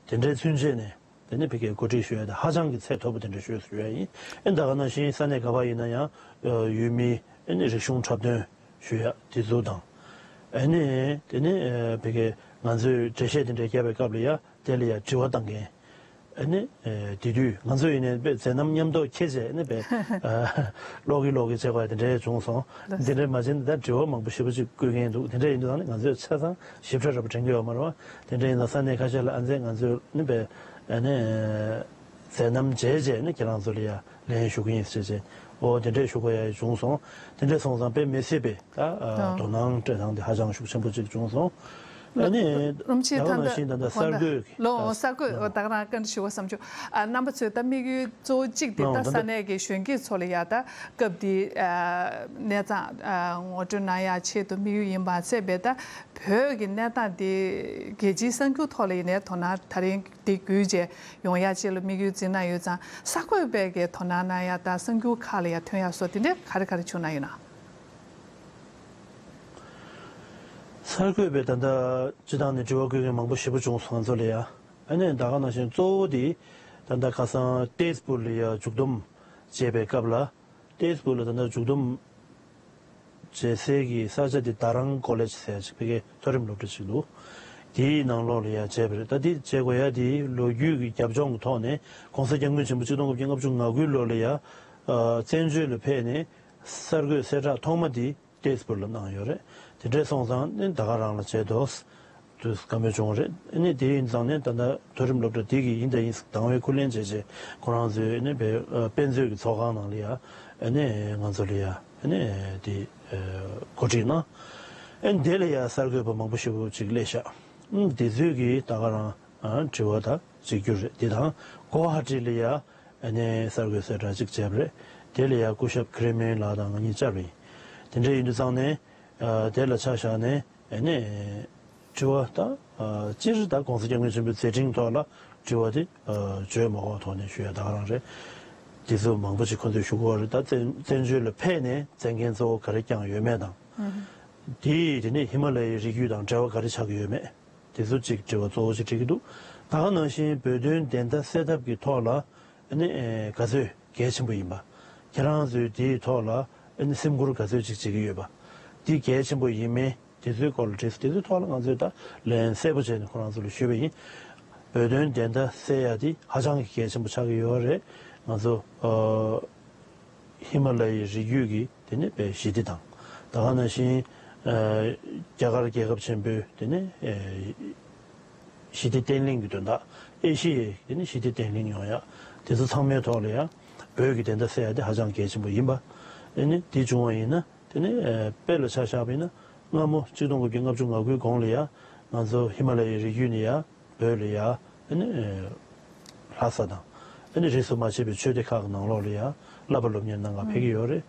དེ་འདྲའི་ཚུན་ཆད་ནས། དེ་ནས་ཕ་གིར་གོ་སྒྲིག་ཞུ་ཡ་དེ་ཧ་ཅང་གི་ཚད་མཐོ་པོ་དེ་འདྲ་ཞུས་ཞུ་ཡ་ཡིན། ཨེ། ད་ག་ནང་བཞིན་ས་གནས་ག་པར་ཡིན་ན་ཡང་། ཨ། ཡུལ་མི། ཨ་ནི་རིག་གཞུང་འཁྲབ་སྟོན་ཞུ་ཡ་དེ་ཚོ་དང་། ཨ་ནི་དེ་ནས། ཨ། ཕ་གིར་ང་ཚོས་འགྲེལ་བཤད་དེ་འདྲ་བརྒྱབ་པའི་སྐབས་ལ་ཡ། དེ་ལ་ཡ་དྲི་བ་བཏང་མཁན། ཨ་ནི། ཨ། དེ་དུས་ང་ཚོ་ཡིན་ནའི་དཔེ་མཛད་རྣམ་མཉམ་དུ་འཁྱེར་བྱས། ཨ་ནི་དཔེ། ཨ། ཀློག་གི་ཀློག་གི་བྱེད་དགོས་ཡ་དེ་འདྲ་བྱུང་སོང་། དེ་འདྲ་མ་བྱས་ན་ད་དྲི་བ་མང་པོ་ཞེ་པོ་ཅིག་བཀོད་མཁན་འདུག་དེ་འདྲ་ཡིན་དུས་ཙང་ནས་ང་ཚོས་ཆ་ཚང་ཞིབ་ཕྲ་ར་པ་དྲན་གྱི་ཡོད་མ་རེད་བ། དེ་འདྲ་ཡིན་ཙང་ས་གནས་ཁ་ཤས་ལ། ཨ་ནི་ང་ཚོས་ནི་དཔེ། ཨ་ནི་མཛད་རྣམ་མཇལ་རྗེས་ནི་ཁྱེད་རང་ཚོ་ལ་ཡ་ལན་ཞུ་གི་ཡིན་ཟེར་བྱས། འོ། དེ་འདྲས་ཞུ་དགོས་ཡ་བྱུང་སོང་། དེ་འདྲས་སོང་ཙང་དཔེ་མི་སྲིད་པའི་ད། ཨ། དོ་སྣང་སྤྲད་སྟངས་དེ་ཧ་ཅང་ཤུགས་ཆེན་པོ་ཅིག་བྱུང་སོང་། ཨ་ནི། རིན་པོ་ཆེ། ད་ད་ལྟ་ནང་བཞིན་ད་ལྟ་གསར་འགོད་ཀྱི། ལོ། ཨ། གསར་འགོད། ཨ། ད་ག་རང་བཀའ་འདྲི་ཞུ་བ་བསམ་བྱུང་། ཨ། རྣམ་པ་ཚོས་ད་དམིགས་ཡུལ་གཙོ་བོ་གཅིག་དེ། ད་ད་ལྟ་ས་གནས་ཀྱི་གཞོན་སྐྱེས་ཚོ་ལ་ཡ་ད་སྐབས་འདིའི། ཨ། གནས་སྟངས། ཨ། ངོ་སྤྲོད་གནང་ཡ་ཆེད་དུ་དམིགས་ཡུལ་ཡིན་པ་མ་ཟད་པའི། ད་བོད་ཀྱི་གནས་སྟངས་འདི་རྒྱལ་སྤྱིའི་གསར་འགྱུར་ཐོག་ལ་ཡིན་ནའི་དོ་སྣང་ད་རིང་འདི་བརྒྱུད་བྱས་ཡོང་ཡ་ཆེད་ལ་དམིགས་ཡུལ་འཛིན་གནང་ཡོད་ཙང་། གསར་འགོད་པས་ཀྱི་དོ་སྣང་གནང་ཡ་དང་གསར་འགྱུར་ཁག་ལ་ཡ་ཐོན་ཡ་སོགས་དེ་འདྲའི་ག་རེ་ག་རེ་བྱུང་གནང་ཡོད་ན། གསར་འགོད་པས་ད་ལྟ་སྤྱི་བཏང་ནས་དྲི་བ་བཀོད་མཁན་མང་པོ་ཞེ་པོ་བྱུང་སོང་ང་ཚོ་ལ་ཡ། ཨ་ནི་ད་ག་ནང་བཞིན་གཙོ་བོ་དེ་ད་ལྟ་ཁ་སང་ཏེས་པུར་ལ་ཡ་མཇུག་བསྡོམས་བྱས་པའི་སྐབས་ལ། ཏེས་པུར་ལ་ད་ལྟ་མཇུག་བསྡོམས་བྱེད་སའི་གི་ས་ཆ་དེ་དཱ་རང་ཀོ་ལེཇ་ཟེར་ཡ་ཅིག་ཕ་གིའི་མཐོ་རིམ་སློབ་གྲྭ་ཅིག་འདུག་དེའི་ནང་ལོགས་ལ་ཡ་བྱས་པ་རེད། ད་དེ་བྱེད་དགོས་ཡ་དེ་ལོ་རྒྱུས་ཀྱི་རྒྱབ་ལྗོངས་ཀྱི་ཐོག་ནས་༧གོང་ས་༧སྐྱབས་མགོན་ཆེན་པོ་གཅིག་སྟོང་དགུ་བརྒྱ་ལྔ་བཅུ་ང་དགུའི་ལོ་ལ་ཡ། ཨ། བཙན་བྱོལ་ལ་ཕེབས་ནས་གསར་འགོད་གསལ་བསྒྲགས་ཐོག་མ་དེ་ཏེས་པུར་ལ་གནང་ཡོད་རེད། དེ་འདྲས་སོང་ཙང་ནི་ད་ག་རང་ལ་བྱས་འདུག་དུས་བཀའ་མོལ་བྱུང་བ་རེད། ཨ་ནི་དེ་ཡིན་ཙང་ནས་ད་ལྟ་མཐོ་རིམ་སློབ་གྲྭ་དེ་གི་ཡིན་ད་ཡིན་དང་བའི་ཁུར་ལེན་བྱས་རྗེས་ཁོ་རང་ཚོའི་ཨ་ནི་དཔེ་དཔེ་མཛོད་ཀྱི་ཚོགས་ཁང་ནང་ལ་ཡ་ཨ་ནི་ང་ཚོ་ལ་ཡ་ཨ་ནི་དེ་གོ་སྒྲིག་གནང་། ཨ་ནི་དེ་ལ་ཡ་གསར་འགོད་པ་མང་པོ་ཞིག་ཅིག་སླེབས་ཤག་ཨ་ནི་དེ་ཚོས་ཀྱི་ད་ག་རང་ཨ་དྲི་བ་ད་གཅིག་གྱུར་རེད། དེ་དང་གོ་ཧ་ཊི་ལ་ཡ་ཨ་ནི་གསར་འགོད་གསལ་བསྒྲགས་ཅིག་བྱས་པ་རེད། དེ་ལ་ཡ་སྐུ་ཞབས་ཁི་རེ་མེན་ལགས་དང་ང་གཉིས་བཅར་བ་ཡིན། དེ་འདྲ་ཡིན་དུས་ཙང་ནས་ཨ་དེ་ལ་ཆ་བཞག་ནས། ཨ་ནི། དྲི་བ་དང་། ཨ་སྤྱིར་དང་གོང་ས་སྐྱབས་མགོན་ཆེན་པོའི་མཛད་འཕྲིན་ཐོག་ལ་དྲི་བ་དེ་ཨ་བརྗོད་མ་དགོས་ཐོག་ནས་ཞུ་ཡ་ད་ག་རང་རེད། དེ་ཚོ་མང་པོ་ཞིག་ཁོ་ཚོས་ཞུ་གི་ཡོད་རེད། ད་བཙན་བཙན་བྱོལ་ལ་ཕེབས་ནས་མཛད་འགན་གཙོ་བོ་ག་རེ་བསྐྱངས་ཡོད་མེད་དང་། དེས་དེ་ནས་ཧི་མ་ལ་ཡའི་རི་རྒྱུད་དང་འབྲེལ་བ་ག་རེ་ཆགས་ཀྱི་ཡོད་མེད། དེ་ཚོ་གཅིག་དྲི་བ་གཙོ་བོ་ཞིག་དྲི་གི་འདུག་ད་ག་ནང་བཞིན་བོད་དོན་བདེན་མཐའ་གསལ་ཐབས་ཀྱི་ཐོག་ལ། ཨ་ནི་ཨེ་ག་ཚོད་གལ་ཆེན་པོ་ཡིན་པ། ཁྱེད་རང་ཚོས་དེའི་ཐོག་ལ་ཨ་ནི་སེམས་ཁུར་ག་ཚོད་ཅིག་བྱེད་ཀྱི་ཡོད་པ། འདི་གལ་ཆེན་པོ་ཡིན་མིན་དེ་ཚོའི་སྐོར་ལ་དྲིས་སོང་། དེ་ཚོའི་ཐོག་ལ་ང་ཚོས་ད་ལན་གསལ་པོ་བྱས་ནས་ཁོ་རང་ཚོ་ལ་ཞུས་པ་ཡིན། བོད་དོན་བདེན་མཐའ་གསལ་ཡ་དེ་ཧ་ཅང་གི་གལ་ཆེན་པོ་ཆགས་ཀྱི་ཡོད་རེད། ང་ཚོ་ཨ་ཧི་མ་ལ་ཡའི་རི་རྒྱུད་ཀྱི་དེ་ནས་པའི་ཞི་བདེ་དང་། ད་ག་ནང་བཞིན་ཨ་རྒྱ་གར་རྒྱལ་ཁབ་ཆེན་པོའི་དེ་ནས་ཨེ་ཞི་བདེ་བརྟན་ལྷིང་གི་དོན་དག་ཨེ་ཤི་ཡའི་དེ་ནས་ཞི་བདེ་བརྟན་ལྷིང་ཡོང་ཡ། དེ་ཚོ་ཚང་མའི་ཐོག་ལ་ཡང་བོད་ཀྱི་བདེན་མཐའ་གསལ་ཡ་དེ་ཧ་ཅང་གལ་ཆེན་པོ་ཡིན་པ། ཨེ་ནི་དེ་བྱུང་བ་ཡིན་ན་དེ་ནས་ཨེ་དཔེ་ལ་ཆ་བཞག་པ་ཡིན་ན་སྔ་མོ་ཆིག་སྟོང་དགུ་བརྒྱ་ལྔ་བཅུ་ང་དགུའི་གོང་ལ་ཡང་ང་ཚོ་ཧི་མ་ལ་ཡའི་རི་རྒྱུད་ནས་ཡང་བོད་ལ་ཡང་ཨེ་ནི་ཨེ་ལྷ་ས་དང་ཨེ་ནི་རིས་སུ་མ་ཆད་པའི་ཆོས་སྡེ་ཁག་གི་ནང་ལོགས་ལ་ཡང་བསླབ་པ་སློབ་གཉེར་གནང་ག་ཕེབས་ཀྱི་ཡོད་རེད།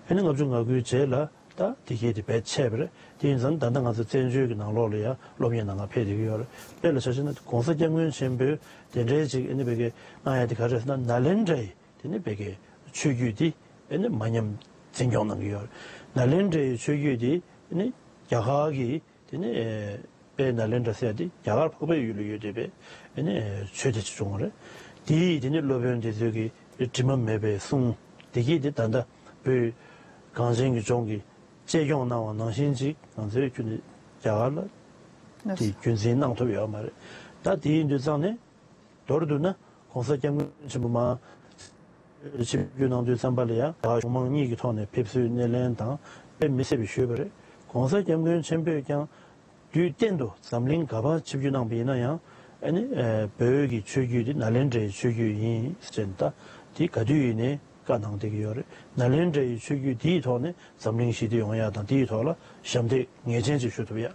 ཨེ་ནི་ལྔ་བཅུ་ང་དགུའི་རྗེས་ལ། ད་དེ་གས་དེ་བེད་ཆད་པ་རེད། དེ་ཡིན་ཙང་ད་ལྟ་ང་ཚོ་བཙན་བྱོལ་གྱི་ནང་ལོགས་ལ་ཡང་སློབ་གཉེར་གནང་ག་ཕེབས་བསྡད་ཀྱི་ཡོད་རེད། དཔེ་ལ་ཆ་བཞག་ན་གོང་ས་སྐྱབས་མགོན་ཆེན་པོས་དེ་འདྲའི་ཅིག་ཨ་ནི་བོད་སྐད་གནང་ཡ་དེ་ག་རེ་རེད་ཟེར་ན་ནཱ་ལེནྡྲའི་དེ་ནི་བོད་སྐད་ཆོས་བརྒྱུད་དེ་ཨ་ནི་མ་ཉམས་འཛིན་སྐྱོང་གནང་གི་ཡོད་རེད། ནཱ་ལེནྡྲའི་ཆོས་བརྒྱུད་དེ་ཨ་ནི་རྒྱ་གར་གྱི་དེ་ནི་དཔལ་ནཱ་ལེནྡྲ་ཟེར་ཡ་དེ་རྒྱ་གར་འཕགས་པའི་ཡུལ་ལ་ཡོད་བསྡད་པའི་ཨ་ནི་ཆོས་སྡེ་ཅིག་བྱུང་བ་རེད། དེ་ཡི་དེ་ནི་སློབ་དཔོན་དེ་ཚོས་ཀྱི་དྲི་མ་མེད་པའི་གསུང་དེ་གས་དེ་ད་ལྟ་བོད་གངས་ཅན་གྱི་ལྗོངས་ཀྱི་གཅེས་སྐྱོང་གནང་བ་ནང་བཞིན་ཅིག་ང་ཚོའི་ཁྱོན་ནས་རྒྱ་གར་ལ་དེ་རྒྱུན་འཛིན་གནང་ཐུབ་ཡོད་མ་རེད། ད་དེ་ཡིན་དུས་ཙང་ནས་མདོར་བསྡུ་ན་གོང་ས་སྐྱབས་མགོན་ཆེན་པོ་མར་ཆིབས་བསྒྱུར་གནང་དུས་ཙམ་པ་ལ་ཡང་རྒྱ་གར་གཞུང་མང་གཉིས་ཀྱི་ཐོག་ནས་ཕེབས་བསུའི་སྣེ་ལེན་དང་དཔེ་མི་སྲིད་པའི་ཞུས་པ་རེད། གོང་ས་སྐྱབས་མགོན་ཆེན་པོས་ཀྱང་དུས་གཏན་དུ་འཛམ་གླིང་ག་པར་ཆིབས་བསྒྱུར་གནང་པ་ཡིན་ན་ཡང་ཨ་ནི་ཨ་བོད་ཀྱི་ཆོས་བརྒྱུད་འདི་ནཱ་ལེནྡྲའི་ཆོས་བརྒྱུད་ཡིན་ཟེར་ནས་ད་དེ་ག་དུས་ཡིན་ནའི་བཀའ་གནང་བསྡད་ཀྱི་ཡོད་རེད། ནཱ་ལེནྡྲའི་ཆོས་བརྒྱུད་འདིའི་ཐོག་ནས་འཛམ་གླིང་ཞི་བདེ་ཡོང་ཡ་དང་དེའི་ཐོག་ལ་ཞབས་འདེགས་ངེས་ཅན་ཅིག་ཞུ་ཐུབ་ཡ།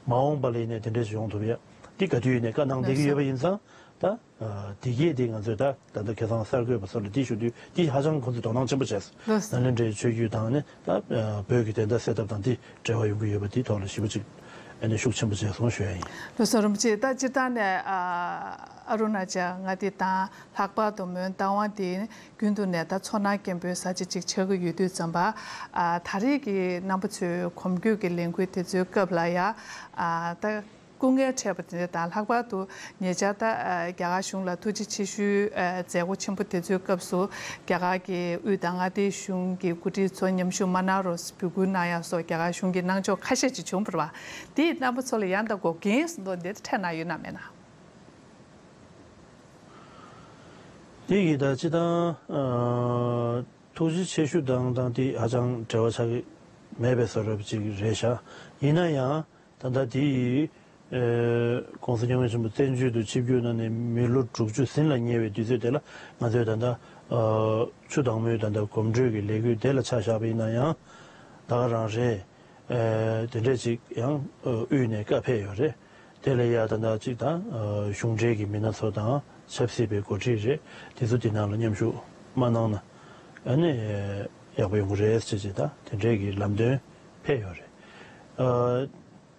མ་འོངས་པ་ལ་ཡིན་ནའི་དེ་འདྲ་ཞིག་ཡོང་ཐུབ་ཡ། འདི་ག་དུས་ཡིན་ནའི་བཀའ་གནང་བསྡད་ཀྱི་ཡོད་པ་ཡིན་ཙང་ད། ཨ་དེ་གས་དེ་ང་ཚོས་ད་ད་ལྟ་ཁ་སང་གསར་འགོད་པ་ཚོ་ལ་དེ་ཞུ་དུས་དེ་ཧ་ཅང་ཁོ་ཚོས་དོ་སྣང་ཆེན་པོ་བྱས་སོང་། ལགས་སོ། ནཱ་ལེནྡྲའི་ཆོས་བརྒྱུད་དང་ནི་ད་ཨ་བོད་ཀྱི་བདེན་མཐའ་གསལ་ཐབས་དང་དེ་འབྲེལ་བ་ཡོང་གི་ཡོད་པ་དེའི་ཐོག་ལ་ཞེ་པོ་ཅིག་ཨ་ནི་ཤུགས་ཆེན་པོ་བྱས་སོང་ཞུ་ཡ་ཡིན། ལགས་སོ། རིན་པོ་ཆེ། ད་སྤྱིར་བཏང་ནས་ཨ་ཨ་རུ་ན་ཅལ་མངའ་སྡེ་དང་ལྷག་པར་དུ་མོན་རྟ་དབང་དེ་རྒྱུན་དུ་ནས་ད་མཚོ་སྣ་སྐྱེན་པོའི་ས་ཆ་ཅིག་ཆགས་ཀྱི་ཡོད་དུས་ཙམ་པ། ཨ་ད་རེས་ཀྱི་རྣམ་པ་ཚོའི་གོམ་བགྲོད་ཀྱི་ལས་འགུལ་དེ་ཚོའི་སྐབས་ལ་ཡ་ཨ་ད། སྐུ་ངལ་འཕྲད་པ་དེ་འདྲ་དང་། ལྷག་པར་དུ་ཉེ་ཆར་ད་ཨ་རྒྱ་གར་གཞུང་ལ་ཐུགས་རྗེ་ཆེ་ཞུའི་ཨ་མཛད་སྒོ་ཆེན་པོ་དེ་ཚོའི་སྐབས་སུ་རྒྱ་གར་གྱི་དབུས་དང་མངའ་སྡེའི་གཞུང་གི་འགོ་ཁྲིད་ཚོ་མཉམ་ཞུགས་མ་གནང་རོགས་འབོད་སྐུལ་གནང་ཡག་སོགས་རྒྱ་གར་གཞུང་གིས་གནང་ཕྱོགས་ཁ་ཤས་ཅིག་བྱུང་བ་རེད་པ། དེས་རྣམ་པ་ཚོ་ལ་ཡང་དག་འགོག་རྐྱེན་ཟེར་མདོ་འདིར་འཕྲད་གནང་ཡོད་ན་མེད་ན། དེ་གི་ད་སྤྱིར་བཏང་ཨ་ཐུགས་རྗེ་ཆེ་ཞུ་དང་དང་དེ་ཧ་ཅང་འབྲེལ་བ་ཆགས་ཀྱི་མེད་པའི་བཟོ་འདྲ་ཅིག་རེད་ཤག་ཡིན་ན་ཡང་། ད་ལྟ་དེ་ཡི་ཨེ་གོང་ས་སྐྱབས་མགོན་ཆེན་པོ་བཙན་བྱོལ་དུ་ཆིབས་བསྒྱུར་གནང་ནས་མི་ལོ་དྲུག་ཅུ་ཟིན་ལ་ཉེ་བའི་དུས་ཚོད་དེ་ལ་ང་ཚོས་ད་ལྟ་ཨ་ཆུ་དྭངས་མོའི་ད་ལྟ་གོམ་བགྲོད་ཀྱི་ལས་འགུལ་དེ་ལ་ཆ་བཞག་པ་ཡིན་ན་ཡང་ད་ག་རང་རེད། ཨེ་དེ་འདྲས་ཅིག་ཡང་ཨ་དབུས་ནས་བཀའ་ཕེབས་ཡོད་རེད། དེ་ལ་ཡ་ད་ལྟ་ཅིག་ད་ཨ་གཞུང་འབྲེལ་གྱི་མི་སྣ་ཚོ་དང་ཆབ་སྲིད་པའི་འགོ་ཁྲིད་རེད། དེ་ཚོ་དེ་ནང་ལ་མཉམ་ཞུགས་མ་གནང་ན་ཨ་ནི་ཡག་པོ་ཡོང་གི་རེད་ཅེས་ཅིག་ད་དེ་འདྲས་ཀྱི་ལམ་སྟོན་ཕེབས་ཡོད་རེད། ཨ།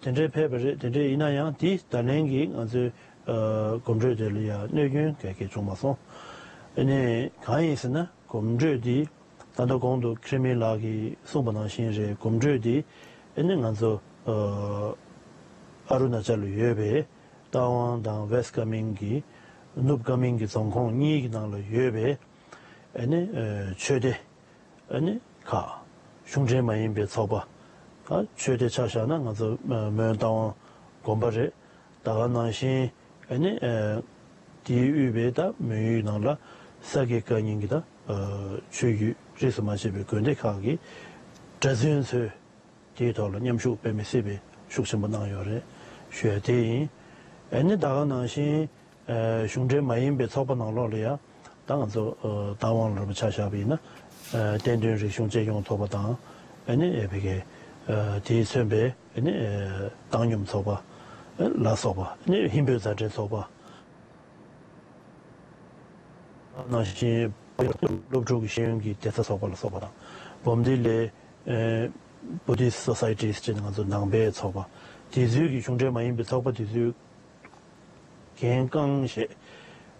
དེ་འདྲའི་ཕེབས་པ་རེད། དེ་འདྲའི་ཡིན་ན་ཡང་དེ་ད་ལན་གྱིས་ང་ཚོའི་ཨ་གོམ་བགྲོད་དེ་ལ་ཡང་གནོད་སྐྱོན་ག་གེ་བྱུང་མ་སོང་། ཨ་ནི་གང་ཡིན་ཟེར་ན་གོམ་བགྲོད་འདི་ད་ལྟ་གོང་དུ་ཁི་རི་མི་ལགས་ཀྱིས་གསུངས་པ་ནང་བཞིན་རེད། གོམ་བགྲོད་འདི་ཨ་ནི་ང་ཚོ་ཨ་ཨ་རུ་ན་ཅལ་ལ་ཡོད་པའི་རྟ་དབང་དང་ཝེ་སི་ཀ་མིང་གི་ནུབ་ཀ་མིང་གི་རྫོང་ཁོངས་གཉིས་ཀྱི་ནང་ལ་ཡོད་པའི་ཨ་ནི་ཨ་ཆོས་སྡེ། ཨ་ནི་ཁག་གཞུང་འབྲེལ་མ་ཡིན་པའི་ཚོགས་པ། ད་ཆོས་སྡེ་ཆ་བཞག་ན་ང་ཚོ་མོན་རྟ་དབང་དགོན་པ་རེད། ད་ག་ནང་བཞིན་ཨ་ནི་ཨ་དེའི་དབུས་པའི་ད་མོན་ཡུལ་ནང་ལ་ས་དགེ་བཀའ་རྙིང་གི་ད་ཨ་ཆོས་བརྒྱུད་རིས་སུ་མ་ཆད་པའི་དགོན་སྡེ་ཁག་གི་གྲྭ་བཙུན་ཚོས་དེའི་ཐོག་ལ་མཉམ་ཞུགས་དཔེ་མི་སྲིད་པའི་ཤུགས་ཆེན་པོ་གནང་ཡོད་རེད། ཞུ་ཡ་དེ་ཡིན། ཨ་ནི་ད་ག་ནང་བཞིན་ཨ་གཞུང་འབྲེལ་མ་ཡིན་པའི་ཚོགས་པ་ནང་ལོགས་ལ་ཡང་ད་ང་ཚོ་ཨ་བདག་དབང་ལ་རོལ་པ་ཆ་བཞག་པ་ཡིན་ན། ཨ་བསྟན་དོན་རིག་གཞུང་གཅེས་སྐྱོང་ཚོགས་པ་དང་། ཨ་ནི་ཨ་ཕ་གི་ཨ་དེས་མཚོན་པའི་ཨ་ནི་ཨ་བཏང་སྙོམས་ཚོགས་པ་ཨ་ལ་སོགས་པ། ཨ་ནི་ཧིན་བོད་མཛའ་འབྲེལ་ཚོགས་པ། ནང་བཞིན་སློབ་ཕྲུག་གི་ཤེས་ཡོན་གྱི་བདེ་རྩ་ཚོགས་པ་ལ་སོགས་པ་དང་། སྦོམ་ལྡི་ལའི་ཨེ་Buddhist Societies ཅེས་ང་ཚོ་ནང་པའི་ཚོགས་པ། དེ་ཚོའི་གི་གཞུང་འབྲེལ་མ་ཡིན་པའི་ཚོགས་པ་དེ་ཚོའི་འགན་རྐང་བཞེས།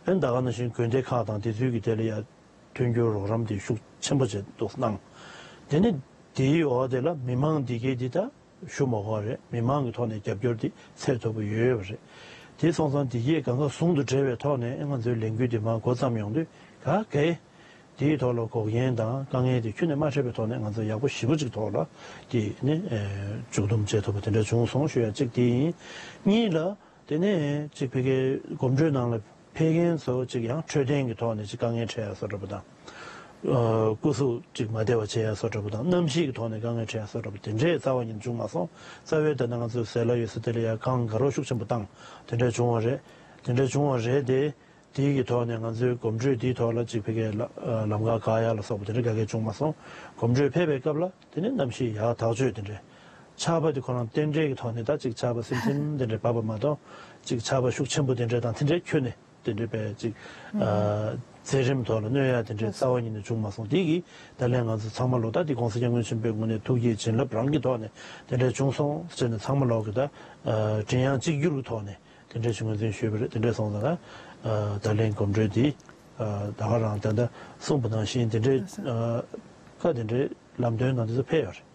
ཨེ་ད་ག་ནང་བཞིན་དགོན་སྡེ་ཁག་དང་དེ་ཚོའི་གི་དེ་ལ་ཡ་མཐུན་འགྱུར་རོགས་རམ་དེ་ཤུགས་ཆེན་པོ་བྱས་འདུག་གནང་། དེ་ནི་དེའི་འོག་དེ་ལ་མི་མང་འདི་གས་འདི་ད་ཞུ་མ་དགོས་རེད། མི་མང་གི་ཐོག་ནས་རྒྱབ་སྐྱོར་འདི་ཚད་མཐོ་པོ་ཡོད་པ་རེད། དེ་སོང་ཙང་འདི་གས་གང་ག་ཟུང་དུ་འབྲེལ་བའི་ཐོག་ནས་ང་ཚོའི་ལས་འགུལ་འདི་མར་འགོ་བརྩམས་ཡོང་དུས་ག་གེ་དེའི་ཐོག་ལ་འགོག་རྐྱེན་དང་དཀའ་ངལ་དེ་ཁྱོན་ནས་མ་འཕྲད་པའི་ཐོག་ནས་ང་ཚོ་ཡག་པོ་ཞེ་པོ་ཅིག་ཐོག་ལ་དེ་ནི་ཨེ་མཇུག་བསྡོམས་བྱེད་ཐུབ་པ་དེ་འདྲ་བྱུང་སོང་ཞུ་ཡ་གཅིག་དེ་ཡིན། གཉིས་ལ། དེ་ནས་ཅིག་ཕ་གིའི་གོམ་བགྲོད་ནང་ལ་ཕེབས་མཁན་ཚོ་ཅིག་ཡང་འཕྲོད་བསྟེན་གྱི་ཐོག་ནས་ཅིག་དཀའ་ངལ་འཕྲད་ཡ་བཟོ་འདྲ་པོ་དང་། ཨ་སྐུ་གཟུགས་ཅིག་མ་བདེ་བ་བྱེད་ཡ་བཟོ་འདྲ་པོ་དང་། གནམ་གཤིས་ཀྱི་ཐོག་ནས་དཀའ་ངལ་འཕྲད་ཡ་བཟོ་འདྲ་པོ་དེ་འདྲས་རྩ་བ་ཉིད་བྱུང་མ་སོང་། རྩ་བའི་ད་ལྟ་ང་ཚོའི་ཟས་ལ་ཡོད་ས་དེ་ལ་ཡ་གངས་དགའ་རོགས་ཤུགས་ཆེན་པོ་བཏང་དེ་འདྲས་བྱུང་བ་རེད། དེ་འདྲས་བྱུང་བ་རེད་དེ། དེའི་གི་ཐོག་ནས་ང་ཚོའི་གོམ་བགྲོད་འདིའི་ཐོག་ལ་ཅིག་ཕ་གིའི་ལ་ལམ་ཁ་བཀག་ཡ་ལ་སོགས་པ་དེ་འདྲ་ག་གེ་བྱུང་མ་སོང་། གོམ་བགྲོད་ཕེབས་པའི་སྐབས་ལ་དེ་ནས་གནམ་གཤིས་ཡག་ཐག་ཆོད་དེ་འདྲས། ཆར་པ་དེ་ཁོ་རང་རྟེན་འབྲེལ་གྱི་ཐོག་ནས་ད་ཅིག་ཆར་པ་སིམ་སིམ་དེ་འདྲས་བབས་པ་མ་གཏོགས་ཅིག་ཆར་པ་ཤུགས་ཆེན་པོ་དེ་འདྲས་དང་དེ་འདྲས་ཁྱོན་ནས་དེ་འདྲས་པའི་ཅིག་ཨ་མཛད་རིམ་ཐོག་ལ་གནོད་ཡ་དེ་འདྲས་རྩ་བ་ཉིད་ནས་བྱུང་མ་སོང་། དེ་གིས་ད་ལན་ང་ཚོ་ཚང་མ་ལོ་ད་དེ་༸གོང་ས་༸སྐྱབས་མགོན་ཆེན་པོའི་ངོས་ནས་ཐུགས་བསྐྱེད་བྱིན་རླབས་རང་གི་ཐོག་ནས་དེ་འདྲས་བྱུང་སོང་ཟེར་ནས་ཚང་མ་ལོག་གི་ད་ཨ་མགྲིན་དབྱངས་གཅིག་གྱུར་གྱི་ཐོག་ནས། དེ་འདྲ་ཞིག་ངོས་འཛིན་ཞུས་པ་རེད། དེ་འདྲ་སོང་ཙང་ད་ད་ལན་གོམ་བགྲོད་འདི་ད་ག་རང་ད་ལྟ་གསུངས་པ་ནང་བཞིན་དེ་འདྲའི་ཁ་དེ་འདྲའི་ལམ་སྟོན་དང་དེ་ཚོ་ཕེབས་ཡོད་རེད།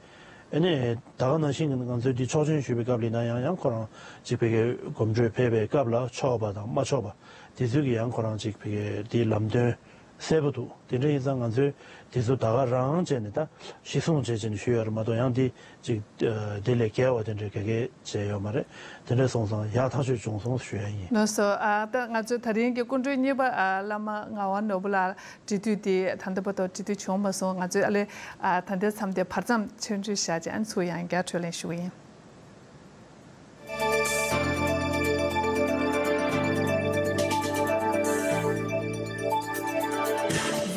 ཨ་ནི་ད་ག་ནང་བཞིན་ང་ཚོས་འདི་ཆོག་མཆན་ཞུས་པའི་སྐབས་ལ་ཡིན་ན་ཡང་ཡང་ཁོ་རང་ཅིག་ཕ་གིའི་གོམ་བགྲོད་ཕེབས་པའི་སྐབས་ལ་ཆོག་པ་དང་མ་ཆོག་པ་དེ་ཚོའི་གི་ཡང་ཁོ་རང་ཅིག་ཕ་གིའི་འདིའི་ལམ་སྟོན་གསལ་པོ་འདུག་དེ་འདྲ་ཡིན་ཙང་ང་ཚོས་དེ་ཚོ་ད་ག་རང་བྱས་ནས་ད་གཞི་བཟུང་བྱས་བྱས་ནས་ཞུས་ཡོད་རེད་མ་གཏོགས་ཡང་འདི་ཅིག་དེ་ལས་བརྒལ་བ་དེ་འདྲའི་ག་གེ་བྱས་ཡོད་མ་རེད། དེ་འདྲ་སོང་ཙང་ཡག་ཐག་ཆོད་བྱུང་སོང་ཞུ་ཡ་ཡིན། ལགས་སོ། ཨ་ད་ང་ཚོའི་ད་རིང་གི་སྐུ་མགྲོན་གཉིས་པ་ཨ་བླ་མ་ངག་དབང་ནོར་བུ་ལགས་འབྲེལ་མཐུད་དེ་ད་ལྟ་བར་དུ་འབྲེལ་མཐུད་བྱུང་མ་སོང་། ང་ཚོས་ཨ་ལས་ཨ་ད་ལྟའི་མཚམས་དེ་བར་མཚམས་ཆོས་འབྲེལ་བཞག་བྱས་ཨ་ནི་ཚུར་ཡང་བསྐྱར་འཕྲོས་ལེན་ཞུ་གི་ཡིན།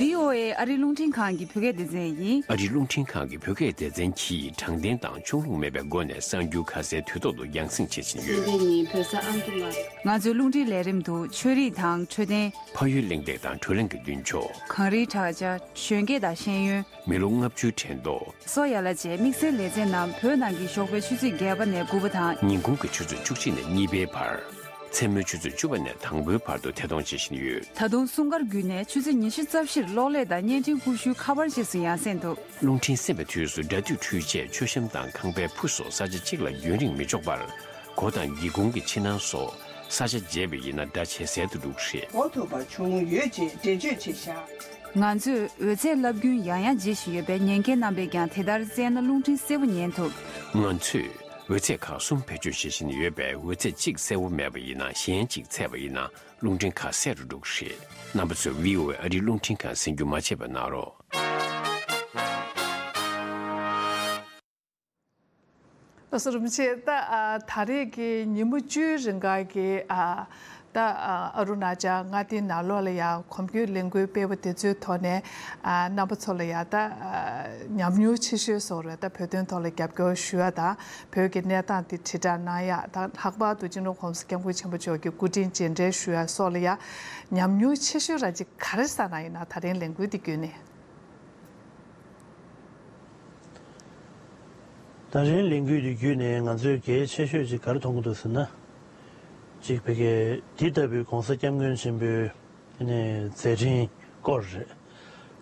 བྷི་ཨོ་ཨེ་ཨ་རི་རླུང་འཕྲིན་ཁང་གི་བོད་སྐད་སྡེ་ཚན་ཡིན། ཨ་རི་རླུང་འཕྲིན་ཁང་གི་བོད་སྐད་སྡེ་ཚན་གྱིས་དྲང་བདེན་དང་ཕྱོགས་ལྷུང་མེད་པའི་སྒོ་ནས་གསར་འགྱུར་ཁ་གསལ་དུས་ཐོག་ཏུ་རྒྱང་སྲིང་བྱེད་བཞིན་ཡོད། ང་ཚོའི་རླུང་འཕྲིན་ལས་རིམ་དུ་ཆོས་རིག་དང་འཕྲོད་བསྟེན། ཕ་ཡུལ་གླེང་སྟེགས་དང་བགྲོ་གླེང་གི་མདུན་ཅོག་གངས་རིའི་བྲག་ཅ། གཞོན་སྐྱེས་དང་ཤེས་ཡོན། མི་ལོ་ལྔ་བཅུའི་དྲན་ཐོ། སོགས་ཡ་ལ་བཅས་དམིགས་བསལ་ལེ་ཚན་རྣམས་བོད་ནང་གི་ཞོགས་པའི་ཆུ་ཚོད་བརྒྱད་པ་ནས་དགུ་པ་དང་། ཉིན་གུང་གི་ཆུ་ཚོད་བཅུ་གཅིག་ནས་གཉིས་པའི་བར། མཚན་མོའི་ཆུ་ཚོད་བཅུ་པ་ནས་དང་པོའི་བར་དུ་ཐད་གཏོང་བྱེད་བཞིན་ཡོད། ད་དུང་སྲུང་སྐར་བརྒྱུད་ནས་ཆུ་ཚོད་ཉི་ཤུ་རྩ་བཞིར་གློག་ཀླད་དང་བརྙན་འཕྲིན་ཀུ་ཤུའི་ཁ་པར་རྗེས་སུ་ཡང་གསན་ཐུབ། རླུང་འཕྲིན་གསན་པའི་དུས་སུ་སྒྲ་སྡུད་འཕྲུལ་ཆས་མཆོད་བཤམས་དང་ཁང་པའི་ཕུ་སོགས་ས་ཆ་གཅིག་ལ་རྒྱུན་རིང་མི་འཇོག་པར། སྒོ་དང་སྒེའུ་ཁུང་གི་ཕྱི་ནང་སོགས་ས་ཆ་བརྗེ་བ་ཡིན་ན་སྒྲ་ཇེ་གསལ་དུ་འགྲོ་གི་རེད། གོ་ཐུབ་པ་བྱུང་ཡོད་ཅེས་འགྲེལ་བརྗོད་བྱས་བཞག་ང་ཚོས་འོད་ཚད་རླབས་རྒྱུན་ཡང་ཡང་བརྗེ་བཞིན་ཡོད་པས་ཉན་མཁན་རྣམ་པས་ཀྱང་དེ་ལྟར་བཙལ་ན་རླུང་འཕྲིན་གསལ་པོ་ཉན་ཐུབ། ང་ཚོས་འོད་ཚད་ཁག་གསུམ་བེད་སྤྱོད་བྱེད་བཞིན་ཡོད་པས་འོད་ཚད་གཅིག་གསལ་པོ་མེད་པ་ཡིན་ན་གཞན་གཅིག་ཚད་པ་ཡིན་ན་རླུང་འཕྲིན་ཁ་གསལ་རུ་འགྲོ་གི་རེད། རྣམ་པ་ཚོས་བྷི་ཨོ་ཨེ་ཨ་རིའི་རླུང་འཕྲིན་ཁང་གསན་རྒྱུ་མ་བརྗེད་པ་གནང་རོགས། ལགས་སོ། རིན་པོ་ཆེ། ད་ཨ་ད་རེས་ཀྱི་ཉིན་མོ་བཅུའི་རིང་ག་གི་ཨ་ད་ཨ་ཨ་རུ་ན་ཅལ་མངའ་སྡེའི་ནང་ལོགས་ལ་ཡང་གོམ་བགྲོད་ལས་འགུལ་སྤེལ་བ་དེ་ཚོའི་ཐོག་ནས་ཨ་རྣམ་པ་ཚོ་ལ་ཡང་ད་ཨ་ཉམས་མྱོང་ཆེ་ཤོས་བཟོ་འདྲ། ད་བོད་དོན་ཐོག་ལ་རྒྱབ་སྐྱོར་ཞུ་ཡ་དང་བོད་ཀྱི་གནས་སྟངས་དེ་དྲིལ་བསྒྲགས་གནང་ཡ་དང་། ལྷག་པར་དུ་སྤྱི་ནོར་༸གོང་ས་༸སྐྱབས་མགོན་ཆེན་པོ་མཆོག་གི་སྐུ་དྲིན་རྗེས་དྲན་ཞུ་ཡ་སོགས་ལ་ཡང་ཉམས་མྱོང་ཆེ་ཤོས་རང་ཅིག་ག་རེ་བསགས་གནང་ཡིན་ན། ད་རིང་ལས་འགུལ་འདི་བརྒྱུད་ནས། ད་རིང་ལས་འགུལ་འདི་བརྒྱུད་ནས་ང་ཚོས་གལ་ཆེ་ཤོས་ཅིག་ག་རེ་མཐོང་གི་འདུག་ཟེར་ན། གཅིག་ཕ་གིའི་འདི་ལྟ་བུའི་༸གོང་ས་༸སྐྱབས་མགོན་ཆེན་པོའི་མཛད་འཕྲིན་སྐོར་རེད།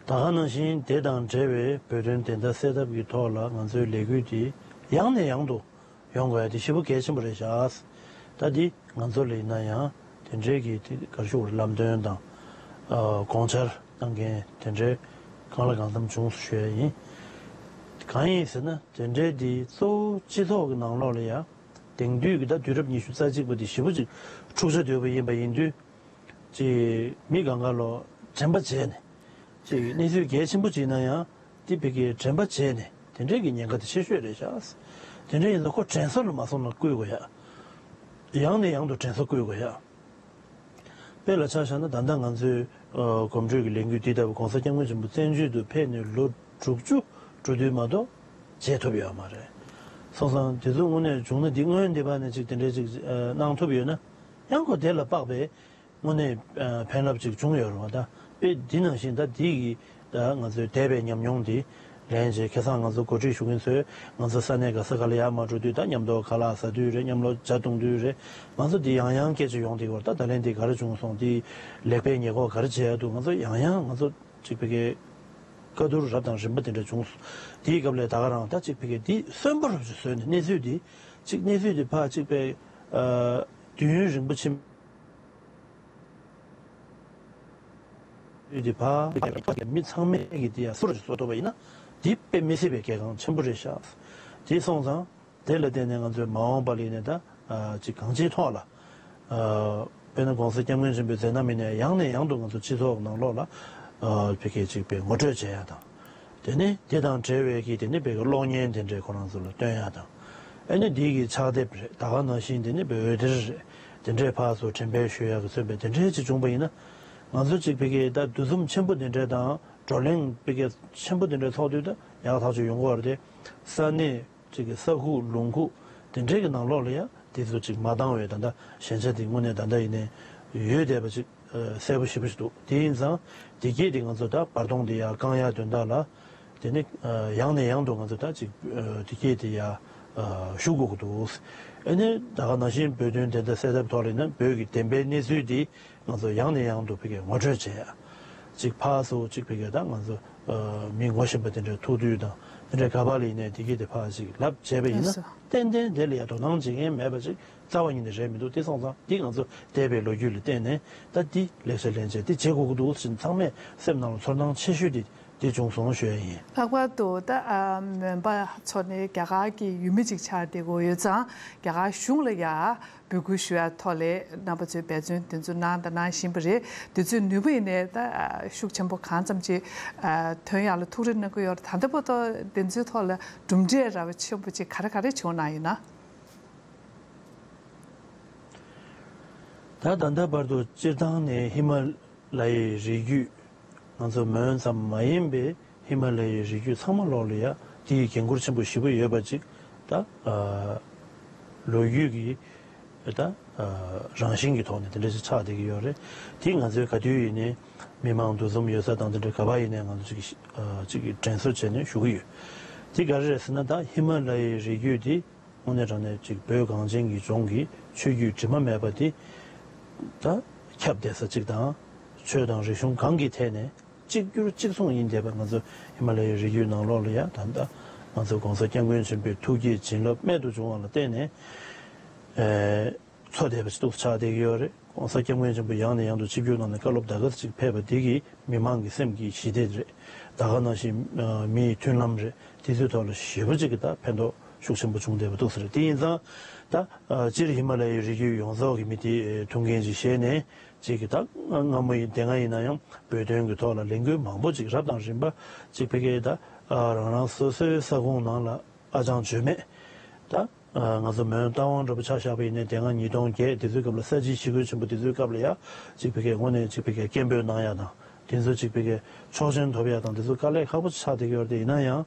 ད་ག་ནང་བཞིན་དེ་དང་འབྲེལ་བའི་བོད་དོན་བདེན་མཐའ་གསལ་ཐབས་ཀྱི་ཐོག་ལ་ང་ཚོའི་ལས་འགུལ་འདི་ཡང་ནས་ཡང་དུ་ཡོང་དགོས་ཡ་དེ་ཞེ་པོ་གལ་ཆེན་པོ་རེད་ཤག་ད་འདི་ང་ཚོ་ལ་ཡིན་ན་ཡང་དེ་འདྲའི་གི་དེ་ག་རེ་ཞུ་དགོས་རེད། ལམ་སྟོན་དང་ཨ་དགོངས་འཆར་གནང་མཁན་དེ་འདྲའི་གང་ལ་གང་འཚམ་བྱུང་སོང་ཞུ་ཡ་ཡིན། གང་ཡིན་ཟེར་ན་དེ་འདྲའི་དེ་གཙོ་བོ་སྤྱི་ཚོགས་ཀྱི་ནང་ལོགས་ལ་ཡ་དེང་དུས་ཀྱི་ད་དུས་རབས་ཉི་ཤུ་རྩ་གཅིག་པ་དེ་ཞེ་པོ་ཅིག་འཁྲུག་ཆ་དོད་པ་ཡིན་པ་ཡིན་དུས། ཅིག་མི་གང་ག་ལོ་དྲན་པ་བརྗེད་ནས། ཅིག་གནས་ཚུལ་གལ་ཆེན་པོ་ཅིག་ཡིན་ན་ཡང་དེ་ཕ་གིའི་དྲན་པ་བརྗེད་ནས་དེ་འདྲའི་གི་ཉེན་ཁ་དེ་ཆེ་ཤོས་རེད་ཤག་དེ་འདྲ་ཡིན་ན་ཁོ་དྲན་གསོ་ལ་མ་སོང་ན་བསྐུལ་དགོས་ཡ། ཡང་ནས་ཡང་དུ་དྲན་གསོ་བསྐུལ་དགོས་ཡ། དཔེ་ལ་ཆ་བཞག་ན་ད་ལྟ་ང་ཚོའི་ཨ་གོམ་བགྲོད་ཀྱི་ལས་འགུལ་འདི་ལྟ་བུ་༸གོང་ས་༸སྐྱབས་མགོན་ཆེན་པོ་བཙན་བྱོལ་དུ་ཕེབས་ནས་ལོ་དྲུག་ཅུ་འགྲོ་དུས་མ་གཏོགས་བྱེད་ཐུབ་ཡོད་མ་རེད། སོང་ཙང་དེ་ཚོ་དངོས་གནས་བྱུང་ན་འདི་སྔོན་འདི་བར་ནས་ཅིག་དེ་འདྲའི་ཅིག་ཨ་གནང་ཐུབ་ཡོད་ན་ཡང་ཁོ་དེ་ལ་དཔག་པའི་དངོས་གནས་ཨ་ཕན་རླབས་ཅིག་བྱུང་ཡོད་རེད་བ། ད་དཔེ་འདི་ནང་བཞིན་ད་འདི་གི་ད་ང་ཚོའི་འདས་པའི་ཉམས་མྱོང་འདི་ལེན་བྱས། ཁ་སང་ང་ཚོ་འགོ་ཁྲིད་ཞུ་མཁན་ཚོས་ང་ཚོ་ས་གནས་ག་ས་ག་ལ་ཡར་མར་འགྲོ་དུས་ད་མཉམ་དུ་ཁ་ལག་ཟ་དུས་རེད། མཉམ་དུ་ཇ་འཐུང་དུས་རེད། ང་ཚོ་འདི་ཡང་ཡང་སྐད་ཆ་ཡོང་བསྡད་ཀྱི་ཡོད་རེད། ད་ད་ལན་འདི་ག་རེ་བྱུང་སོང་། འདི་ལེགས་སྤེལ་ཉེས་འགོག་ག་རེ་བྱེད་ཡ་འདུག་ང་ཚོ་ཡང་ཡང་ང་ཚོ་གཅིག་ཕ་གིའི་བཀའ་བསྡུར་རབ་དང་རིམ་པ་དེ་འདྲ་བྱུང་སོང་། དེའི་སྐབས་ལ་ད་ག་རང་ད་གཅིག་ཕ་གིའི་འདི་གསོན་པོ་རབ་ཅིག་བཟོས་ནས་གནས་ཚུལ་འདི་གཅིག་གནས་ཚུལ་འདི་ཕར་གཅིག་པའི་ཨ་དུས་ཡུན་རིང་པོ་ཕྱིན། དེ་ཕ་མི་ཚང་མས་ཀྱི་དེ་ཡ་སུ་རུ་བཟོ་ཐུབ་པ་ཡིན་ན་དེ་དཔེ་མི་སྲིད་པའི་གལ་འགངས་ཆེན་པོ་རེད་ཤག་དེ་སོང་ཙང་དེ་ལ་བརྟེན་ནས་ང་ཚོའི་མ་འོངས་པ་ལ་ཡིན་ནའི་ད་ཅིག་གང་ཅིའི་ཐོག་ལ་དཔེར་ན་༸གོང་ས་༸སྐྱབས་མགོན་ཆེན་པོའི་མཛད་རྣམ་ཡིན་ནའི་ཡང་ནས་ཡང་དུ་ང་ཚོ་སྤྱི་ཚོགས་ནང་ལོགས་ལ་ཕ་གིའི་ཅིག་པའི་ངོ་སྤྲོད་བྱེད་ཡ་དང་། དེ་ནས་དེ་དང་འབྲེལ་བའི་གི་དེ་ནས་བོད་ཀྱི་གློག་བརྙན་དེ་འདྲའི་ཁོ་རང་ཚོ་ལ་སྟོན་ཡ་དང་། ཨ་ནི་འདི་གི་ཕྱག་དེབ་རེད། ད་ག་ནང་བཞིན་དེ་ནས་བོད་འོད་སྡེར་རེད། དེ་འདྲའི་ཕར་ཚུར་འགྲེམས་སྤེལ་ཞུ་ཡ་གི་མཚོན་པའི་དེ་འདྲའི་ཅིག་བྱུང་པ་ཡིན་ན། ང་ཚོ་ཅིག་ཕ་གིའི་ད་འདུ་འཛོམས་ཆེན་པོ་དེ་འདྲའི་དང་བགྲོ་གླེང་ཕ་གིའི་ཆེན་པོ་དེ་འདྲའི་ཚོགས་དུས་ད་ཡག་ཐག་ཆོད་ཡོང་གི་ཡོད་རེད་དེ། ས་གནས་ཅིག་གི་ས་ཁུག་ལུང་ཁུག་དེ་འདྲའི་གི་ནང་ལོགས་ལ་ཡ་དེ་ཚོ་ཅིག་མ་འདང་བའི་ད་ལྟ་ཞན་ཆ་དེ་དངོས་གནས་ད་ལྟ་ཡིན་ནའི་ཡོད་བསྡད་པ་ཅིག་གསལ་པོ་ཞེ་པོ་ཞིག་འདུག་དེ་ཡིན་ཙང་དེ་སྐད་དེ་ང་ཚོ་ད་བར་སྟོང་དེ་ཡར་བསྐང་ཡག་དོན་དག་ལ་དེ་ནི་ཡང་ནས་ཡང་དུ་ང་ཚོ་ད་ཅིག་དེ་སྐད་དེ་ཡར་ཞུ་དགོས་ཀྱི་འདུག་ཨ་ནི་ད་ག་ནང་བཞིན་བོད་དོན་བདེན་མཐའ་གསལ་ཐབས་ཐོག་ལ་ཡིན་ན་བོད་ཀྱི་བདེན་པའི་གནས་ཚུལ་དེ་ང་ཚོ་ཡང་ནས་ཡང་དུ་ཕ་གིའི་ངོ་སྤྲོད་བྱེད་ཡ། ཅིག་ཕར་ཚུར་ཅིག་ཕ་གིའི་ད་ང་ཚོ་མི་ངོ་ཤེས་པ་དེ་འདྲའི་ཐུག་དུས་དང་དེ་འདྲའི་ག་པ་ལ་ཡིན་ནའི་དེ་སྐད་དེ་ཕར་ཅིག་ལབ་བྱས་པ་ཡིན་ན་ལགས་སོ། ཏན་ཏན་དེ་ལ་ཡ་དོ་སྣང་བྱེད་མཁན་མེད་པ་ཅིག་རྩ་བ་ཉིད་ནས་རེད་མི་འདུག་དེ་སོང་ཙང་འདི་ང་ཚོ་འདས་པའི་ལོ་རྒྱུས་ལ་བརྟེན་ནས་ད་འདི་ལེགས་ཆ་ལེན་བྱས་འདི་བྱེད་དགོས་ཀྱི་འདུག་ཟེར་ཚང་མས་སེམས་ནང་ལ་ཚོར་སྣང་ཆེ་ཤོས་དེ་འདི་བྱུང་སོང་ཞུ་ཡ་ཡིན། ལྷག་པར་དུ་ད་ཨ་མོན་པ་ཚོ་ནས་རྒྱ་གར་གྱི་ཡུལ་མི་ཅིག་ཆགས་བསྡད་ཀྱི་ཡོད་ཙང་རྒྱ་གར་གཞུང་ལ་ཡ་འབོད་སྐུལ་ཞུ་ཡ་ཐོག་ལ་རྣམ་པ་ཚོས་འབད་བརྩོན་དེ་ཚོ་གནང་དང་གནང་བཞིན་པ་རེད། དེ་ཚོའི་ནུས་པ་ཡིན་ནའི་ད་ཤུགས་ཆེན་པོ་གང་ཙམ་ཅིག་ཐོན་ཡག་ལ་ཐུགས་རེ་གནང་གི་ཡོད་རེད། ད་ལྟ་བར་དུ་དེ་ཚོའི་ཐོག་ལ་གྲུབ་འབྲས་ར་བ་ཆེན་པོ་ཅིག་ག་རེ་ག་རེ་བྱུང་གནང་ཡོད་ན། ད་ད་ལྟ་བར་དུ་སྤྱིར་བཏང་ནས་ཧི་མ་ལ་ཡའི་རི་རྒྱུད། ང་ཚོ་མོན་ཙམ་མ་ཡིན་པའི་ཧི་མ་ལ་ཡའི་རི་རྒྱུད་ཚང་མ་ལོག་ལ་ཡ་དེ་ཡི་འགན་ཁུར་ཆེན་པོ་ཞེ་པོ་ཡོད་པ་ཅིག་ད་ལོ་རྒྱུས་ཀྱི་ད་རང་བཞིན་གྱི་ཐོག་ནས་དེ་འདྲ་ཞིག་ཆགས་བསྡད་ཀྱི་ཡོད་རེད། དེ་ང་ཚོས་ག་དུས་ཡིན་ནའི་མི་མང་འདུ་འཛོམས་ཡོད་ས་དང་དེ་འདྲ་ག་པ་ཡིན་ནའི་ང་ཚོ་ཅིག་ཅིག་དྲན་གསོ་བྱས་ནས་ཞུ་གི་ཡོད། དེ་ག་རེ་རེད་ཟེར་ན་ད་ཧི་མ་ལ་ཡའི་རི་རྒྱུད་དེ། དངོས་གནས་དྲང་གནས་ཅིག་བོད་གངས་ཅན་གྱི་ལྗོངས་ཀྱི་ཆོས་བརྒྱུད་དྲི་མ་མེད་པ་དེ་ད་ཁྱབ་བསྡད་ས་ཅིག་དང་། ཆོས་དང་རིག་གཞུང་གང་གི་ཐད་ནས་གཅིག་གྱུར་གཅིག་མཚུངས་ཡིན་བསྡད་པ་ང་ཚོ་ཧི་མ་ལ་ཡའི་རི་རྒྱུད་ནང་ལོགས་ལ་ཡ་ད་ལྟ་ང་ཚོ་༸གོང་ས་༸སྐྱབས་མགོན་ཆེན་པོའི་ཐུགས་བསྐྱེད་བྱིན་རླབས་རྨད་དུ་བྱུང་བ་ལ་བརྟེན་ནས་ཨེ་འཚོ་བསྡད་པ་ཞིག་ཏུ་ཆགས་བསྡད་ཀྱི་ཡོད་རེད། ༸གོང་ས་༸སྐྱབས་མགོན་ཆེན་པོ་ཡང་ནས་ཡང་དུ་ཆིབས་བསྒྱུར་གནང་ནས་བཀའ་སློབ་ཟླ་དཀར་ཅིག་ཕེབས་པ་འདི་གིས་མི་མང་གི་སེམས་ཀྱི་ཞི་བདེ་རེད། ད་ག་ནང་བཞིན་མིའི་མཐུན་ལམ་རེད། དེ་ཚོའི་ཐོག་ལ་ཞེ་པོ་ཅིག་གི་ད་ཕན་ཐོགས་ཤུགས་ཆེན་པོ་བྱུང་བསྡད་པ་འདུག་ཟེར། དེ་ཡིན་ཙང་ད་སྤྱིར་ཧི་མ་ལ་ཡའི་རི་རྒྱུད་ཡོངས་རྫོགས་ཀྱི་མི་དེ་ཐུགས་འགན་ཅིག་བཞེས་ནས་ཅིག་གི་ད་སྔ་མོ་ཡིན་དེ་སྔ་ཡིན་ན་ཡང་བོད་དོན་གྱི་ཐོག་ལ་ལས་འགུལ་མང་པོ་ཅིག་རབ་དང་རིམ་པ་ཅིག་ཕ་གིའི་ད་རང་རང་སོ་སོའི་ས་ཁོངས་ནང་ལ་ཨ་ཅང་བརྗོད་མེད་ད། ང་ཚོ་མོན་རྟ་དབང་འདྲ་པོ་ཆ་བཞག་པ་ཡིན་ནའི་དེ་སྔ་ཉིས་སྟོང་བརྒྱད་དེ་ཚོའི་སྐབས་ལ་ས་བྱི་ཞི་རྒོལ་ཆེན་པོ་དེ་ཚོའི་སྐབས་ལ་ཡ་གཅིག་ཕ་གིའི་དངོས་གནས་གཅིག་ཕ་གིའི་སྐད་འབོད་གནང་ཡ་དང་དེ་ཚོ་གཅིག་ཕ་གིའི་ཆོག་མཆན་ཐོབ་ཡ་དང་དེ་ཚོ་དཀའ་ལས་ཁག་པོ་ཆགས་བསྡད་ཀྱི་ཡོད་རེད། ཡིན་ན་ཡང་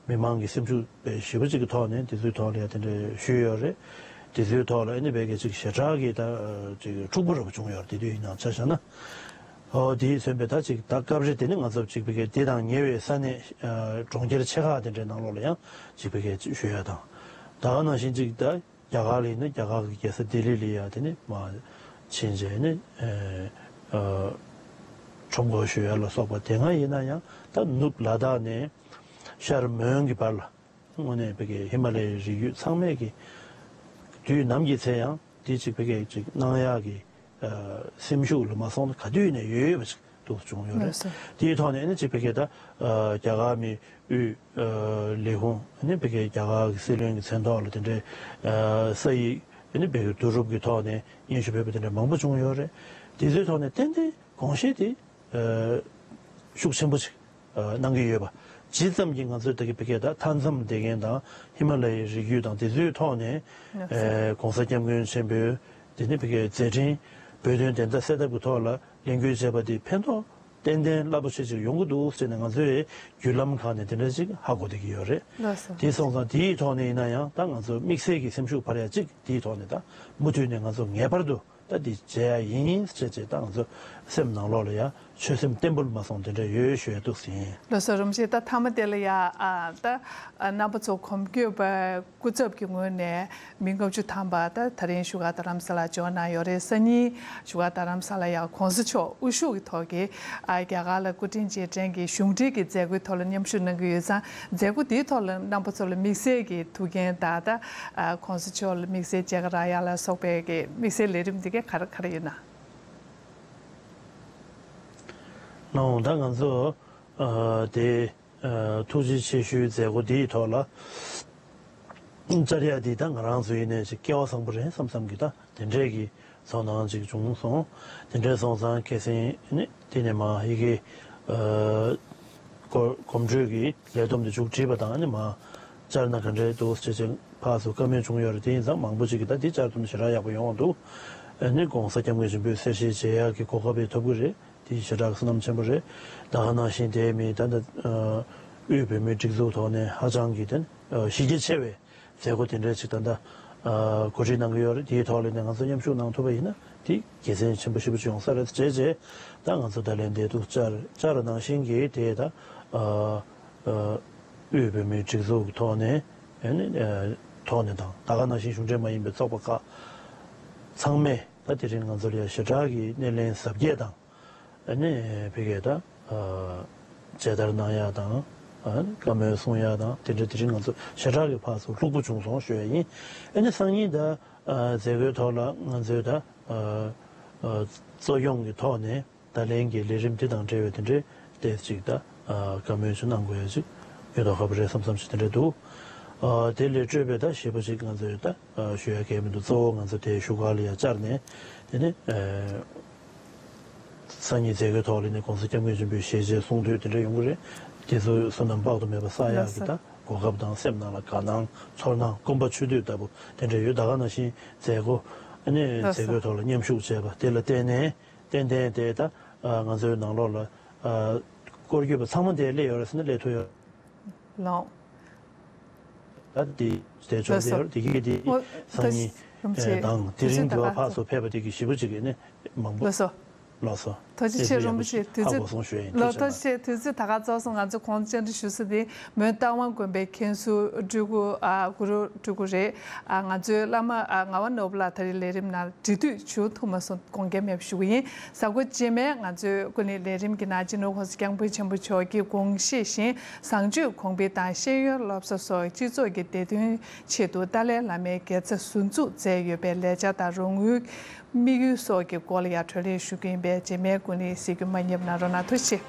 མི་མང་གི་སེམས་ཤུགས་དཔེ་ཞེ་པོ་གཅིག་གི་ཐོག་ནས་དེ་ཚོའི་ཐོག་ལ་ཡ་དེ་འདྲ་ཞུས་ཡོད་རེད། དེ་ཚོའི་ཐོག་ལ་ཨ་ནི་ཕ་གིའི་གཅིག་ཞེ་དྲག་གི་ད་གཅིག་འཁྲུག་པོ་འདྲ་པོ་བྱུང་ཡོད་རེད། དེ་དུས་ཡིན་ནའང་ཆ་བཞག་ན། ཨོ་དེའི་མཚོན་པའི་ད་ཅིག་ད་སྐབས་རེ་དེ་ནི་ང་ཚོ་ཅིག་ཕ་གིའི་དེ་དང་ཉེ་བའི་ས་གནས་གྲོང་ཁྱེར་ཆེ་ཁག་དེ་འདྲའི་ནང་ལོགས་ལ་ཡང་ཅིག་ཕ་གིའི་ཅིག་ཞུ་ཡ་དང་། ད་ག་ནང་བཞིན་ཅིག་ད་རྒྱ་གར་ལ་ཡིན་ན་རྒྱ་གར་གྱི་རྒྱལ་ས་ལྡི་ལི་ལ་ཡ་དེ་ནི་མ་ཕྱིན་རྗེས་ནི་ཁྲོམ་སྐོར་ཞུ་ཡ་ལ་སོགས་པ་དེ་སྔ་ཡིན་ན་ཡང་ད་ནུབ་ལ་དྭགས་ནས་ཤར་མོན་གྱི་བར་ལ། དངོས་གནས་ཕ་གིའི་ཧི་མ་ལ་ཡའི་རི་རྒྱུད་ཚང་མས་ཀྱི་དུས་ནམ་གྱི་ཚེ་ཡང་དེ་གཅིག་ཕ་གིའི་གཅིག་གནང་ཡག་གི་སེམས་ཤུགས་ལ་མ་སོང་ན་ག་དུས་ནས་ཡོད་ཡོད་པ་ཅིག་ཏུ་བྱུང་ཡོད་རེད། དེའི་ཐོག་ནས་ནི་གཅིག་ཕ་གིའི་ད་རྒྱ་གར་མི་དབུས་ལས་ཁུངས་ནི་ཕ་གིའི་རྒྱ་གར་གྱི་སྲིད་བློན་གྱི་མཚན་ཐོག་ལ་དེ་འདྲའི་ས་ཡིག་ནི་ཕ་གིའི་བསྡུ་རུབ་ཀྱི་ཐོག་ནས་སྙན་ཞུ་ཕེབས་པ་དེ་འདྲ་མང་པོ་བྱུང་ཡོད་རེད། དེ་ཚོའི་ཐོག་ནས་ཏན་ཏན་དགོངས་བཞེས་དེ། ཤུགས་ཆེན་པོ་ཞིག་གནང་གི་ཡོད་པ། ཇི་ཙམ་གྱིས་ང་ཚོས་ད་གི་ཕ་གིའི་ད་མཐའ་མཚམས་བསྡད་མཁན་དང་ཧི་མ་ལ་ཡའི་རི་རྒྱུད་དང་དེ་ཚོའི་ཐོག་ནས་ལགས་སོ། ཨེ་༸གོང་ས་༸སྐྱབས་མགོན་ཆེན་པོས་དེ་ནི་ཕ་གིའི་མཛད་འཕྲིན་བོད་དོན་བདེན་མཐའ་གསལ་ཐབས་ཀྱི་ཐོག་ལ་ལས་འགུལ་བྱས་པ་དེ་ཕན་ཐོགས་ཏན་ཏན་རླབས་པོ་ཆེ་ཅིག་ཡོང་གི་འདུག་ཟེར་ནས་ང་ཚོས་བརྒྱུད་ལམ་ཁག་ནས་དེ་འདྲ་ཅིག་ཧ་གོ་བསྡད་ཀྱི་ཡོད་རེད། ལགས་སོ། དེ་སོང་ཙང་དེའི་ཐོག་ནས་ཡིན་ན་ཡང་ད་ང་ཚོ་དམིགས་བསལ་གྱི་སེམས་ཤུགས་འཕར་ཡ་ཅིག་དེའི་ཐོག་ནས་ད་མུ་མཐུད་ནས་ང་ཚོ་ངེས་པར་དུ་ད་འདི་བྱེད་ཡ་ཡིན་ཟེར་བྱས་ད་ང་ཚོ་སེམས་ནང་ལོགས་ལ་ཡ་ཆོད་སེམས་བརྟན་པོ་མ་སོང་དེ་འདྲ་ཡོད་ཞུ་ཡ་འདུག་ཟིན། ལགས་སོ། རིན་པོ་ཆེ། ད་མཐའ་མ་དེ་ལ་ཡ་ཨ་ད་ཨ་རྣམ་པ་ཚོ་གོམ་བགྲོད་པ་སྐུ་ཚབ་ཀྱི་ངོས་ནས་མི་ལྔ་བཅུ་ཐམ་པ་ད་ད་རིང་བཞུགས་སྒར་རྡ་རམ་ས་ལ་འབྱོར་གནང་ཡོད་རེད། སང་ཉིན་བཞུགས་སྒར་རྡ་རམ་ས་ལ་ཡ་གོང་ས་མཆོག་དབུ་བཞུགས་ཀྱི་ཐོག་གི་ཨ་རྒྱ་གར་ལ་སྐུ་དྲིན་རྗེས་དྲན་གྱི་གཞུང་འབྲེལ་གྱི་མཛད་སྒོའི་ཐོག་ལ་མཉམ་ཞུགས་གནང་གི་ཡོད་ཙང་། མཛད་སྒོ་དེའི་ཐོག་ལ་རྣམ་པ་ཚོ་ལ་དམིགས་བསལ་གྱི་ཐུགས་འགན་དང་ད་ཨ་གོང་ས་མཆོག་ལ་དམིགས་བསལ་མཇལ་ཁ་རག་ཡ་ལ་སོགས་པའི་གི་དམིགས་བསལ་ལས་རིམ་དེ་གའི་ག་རེ་ག་རེ་ཡོད་ན། ལགས་འོང་། ད་ང་ཚོ་ཨ་དེ་ཨ་ཐུགས་རྗེ་ཆེ་ཞུའི་མཛད་སྒོ་དེའི་ཐོག་ལ་བཅར་ཡ་དེ་ད་ང་རང་ཚོ་ཡིན་ནའི་ཅིག་སྐལ་བ་བཟང་པོ་རེད་བསམ་བསམ་གི་ད་དེ་འདྲས་ཀྱི་ཚོར་སྣང་ཅིག་བྱུང་སོང་། དེ་འདྲས་སོང་ཙང་ཁ་སང་ནི་དེ་ནས་མ་ཡི་གེ་ཨ་གོ་གོམ་བགྲོད་ཀྱི་ལས་བསྡོམས་དེ་མཇུག་བསྒྲིལ་བ་དང་ནི་མ་བཅར་ན་ག་འདྲས་འདུག་ཟེར་ཅིག་ཕར་ཚུར་བཀའ་མོལ་བྱུང་ཡོད་རེད། དེ་ཡིན་ཙང་མང་པོ་ཅིག་གིས་ད་དེ་བཅར་ཐུབ་ན་ཞེ་དྲག་ཡག་པོ་ཡོང་བ་འདུག་ཨ་ནི་གོང་ས་སྐྱབས་མགོན་ཆེན་པོའི་གསེར་ཞལ་མཇལ་ཡག་གི་གོ་སྐབས་ཡང་ཐོབ་ཀྱི་རེད། དེ་ཞེ་དྲག་བསོད་ནམས་ཆེན་པོ་རེད། ད་ག་ནང་བཞིན་དེ་མིན་ད་ལྟ་ཨ་དབུས་བོད་མིའི་སྒྲིག་འཛུགས་ཐོག་ནས་ཧ་ཅང་གི་དེ་ཨ་གཞི་རྒྱ་ཆེ་བའི་མཛད་སྒོ་དེ་འདྲ་ཅིག་ད་ལྟ་ཨ་གོ་སྒྲིག་གནང་གི་ཡོད་རེད། དེའི་ཐོག་ལ་ནས་ང་ཚོ་མཉམ་ཞུགས་གནང་ཐུབ་པ་ཡིན་ན་དེ་དགེ་མཚན་ཆེན་པོ་ཞེ་པོ་ཅིག་ཡོང་ས་རེད། བྱས་རྗེས་ད་ང་ཚོ་ད་ལན་འདེབས་འདུག་བཅར་བཅར་བ་ནང་བཞིན་གྱི་དེ་ད་ཨ་ཨ་དབུས་བོད་མིའི་སྒྲིག་འཛུགས་ཐོག་ནས་ཨ་ནི་ཨ་ཐོག་ནས་དང་ད་ག་ནང་བཞིན་གཞུང་འབྲེལ་མ་ཡིན་པའི་ཚོགས་པ་ཁག་ཚང་མས་ད་དེ་རིང་ང་ཚོ་ལ་ཡ་ཞེ་དྲག་གི་སྣེ་ལེན་གཟབ་རྒྱས་དང་། ཨ་ནི་ཕ་གིའི་ད་ཨ་མཇལ་དར་གནང་ཡག་དང་ཨ་བཀའ་མོལ་གསུང་ཡག་དང་དེ་འདྲ་དེ་རིང་ང་ཚོ་ཞེ་དྲག་གི་ཕར་ཚུར་ལྷུག་པོ་བྱུང་སོང་ཞུ་ཡ་ཡིན། ཨ་ནི་སང་ཉིན་ད་ཨ་མཛད་སྒོའི་ཐོག་ལ་ང་ཚོའི་ད་ཨ་ཨ་གཙོ་སྐྱོང་གི་ཐོག་ནས་ད་ལན་གྱི་ལས་རིམ་དེ་དང་འབྲེལ་བའི་དེ་འདྲའི་ཏོག་ཙམ་ཅིག་ད་ཨ་བཀའ་མོལ་ཅིག་གནང་དགོས་ཡ་ཅིག་ཡོད་མདོག་ཁ་པོ་རེད་བསམ་བསམ་ཞིག་དེ་འདྲ་འདུག་ཨ་དེ་ལས་སྤྲོས་པའི་ད་ཞེ་པོ་ཅིག་ང་ཚོའི་ད་ཨ་ཞུ་ཡ་གང་ཡང་མི་འདུག་གཙོ་བོ་ང་ཚོ་དེ་བཞུགས་སྒར་ལ་ཡ་བཅར་ནས་དེ་ནས་ཨ་སང་ཉིན་མཛད་སྒོའི་ཐོག་ལ་ནས་གོང་ས་སྐྱབས་མགོན་ཆེན་པོའི་ཞལ་མཇལ་གསུང་ཐོས་དེ་འདྲ་ཡོང་གི་རེད། དེ་ཚོ་བསོད་ནམས་དཔག་ཏུ་མེད་པ་བསགས་ཡག་གི་ད་གོ་སྐབས་དང་སེམས་ནང་ལ་དགའ་སྣང་ཚོར་སྣང་སྐོམ་པ་ཆུ་དུས་ལྟ་བུ་དེ་འདྲ་ཡོད། ད་ག་ནང་བཞིན་མཛད་སྒོ་ཨ་ནི་མཛད་སྒོའི་ཐོག་ལ་མཉམ་ཞུགས་བྱས་པ་དེ་ལ་བརྟེན་ནས་ཏན་ཏན་དེ་ད་ང་ཚོའི་ནང་ལོགས་ལ་སྐོར་སྐྱོད་པ་ཚང་མ་དེ་སླེབས་ཡོད་རེད་ཟེར་ན་སླེབས་ཐུབ་ཡོད། ལགས། ད་དེ་དེ་ལགས་ཆོག་དེ་སོ། ཡོད་དེ་གི་དེ་ལགས། སང་ཉིན་རིན་པོ་ཆེ་དང་དེ་དུས་ཚོད་རིང་ད་གི་བ་ག་ཕར་ཚོ་ཕེབས་པ་དེ་གི་ཞེ་པོ་ཅིག་གི་ནི་མང་པོ། ལགས་སོ། ལགས་སོ། ཐུགས་རྗེ་ཆེ། རིན་པོ་ཆེ་དུས་ཧ་གོ་ཚོད་སོང་ཞུ་ཡ་ཡིན། ལགས། ཐུགས་རྗེ་ཆེ། དུས་ཚོད་ད་ག་རྫོགས་སོང་། ང་ཚོ་གོང་བཅར་འདྲི་ཞུ་ས་དེ་མོན་རྟ་དབང་དགོན་པའི་མཁན་ཟུར་སྤྲུལ་སྐུ་ཨ་གུ་རུ་སྤྲུལ་སྐུ་རེད། ཨ་ང་ཚོའི་བླ་མ་ཨ་ངག་དབང་ནོར་བུ་ལགས་ད་རེས་ལས་རིམ་ནང་འབྲེལ་མཐུད་བྱུང་ཐུབ་མ་སོང་། དགོངས་འགལ་མེད་པ་ཞུ་གི་ཡིན། གཟའ་འཁོར་རྗེས་མའི་ང་ཚོའི་སྐུ་ཉིད་ལས་རིམ་གྱི་ནང་སྤྱི་ནོར་༸གོང་ས་༸སྐྱབས་མགོན་ཆེན་པོ་མཆོག་གི་དགོངས་བཞེད་བཞིན་བཟང་སྤྱོད་གོང་འཕེལ་དང་ཤེས་ཡོན་སློབ་གསོ་སོགས་སྤྱི་ཚོགས་ཀྱི་བདེ་དོན་ཆེད་དུ་ཏཱ་ལའི་བླ་མའི་དགེ་རྩ་ཟུར་འཛུགས་མཛད་ཡོད་པའི་ལས་འཆར་དང་རོགས་དངུལ་དམིགས་ཡུལ་སོགས་ཀྱི་སྐོར་ལ་ཡང་གྲོས་གླེང་ཞུ་གི་ཡིན་པས་རྗེས་མའི་སྐུ་ཉིད་གཟིགས་རྒྱུ་མ་བསྙེལ་གནང་རོགས་གནང་། ཐུགས་རྗེ་ཆེ།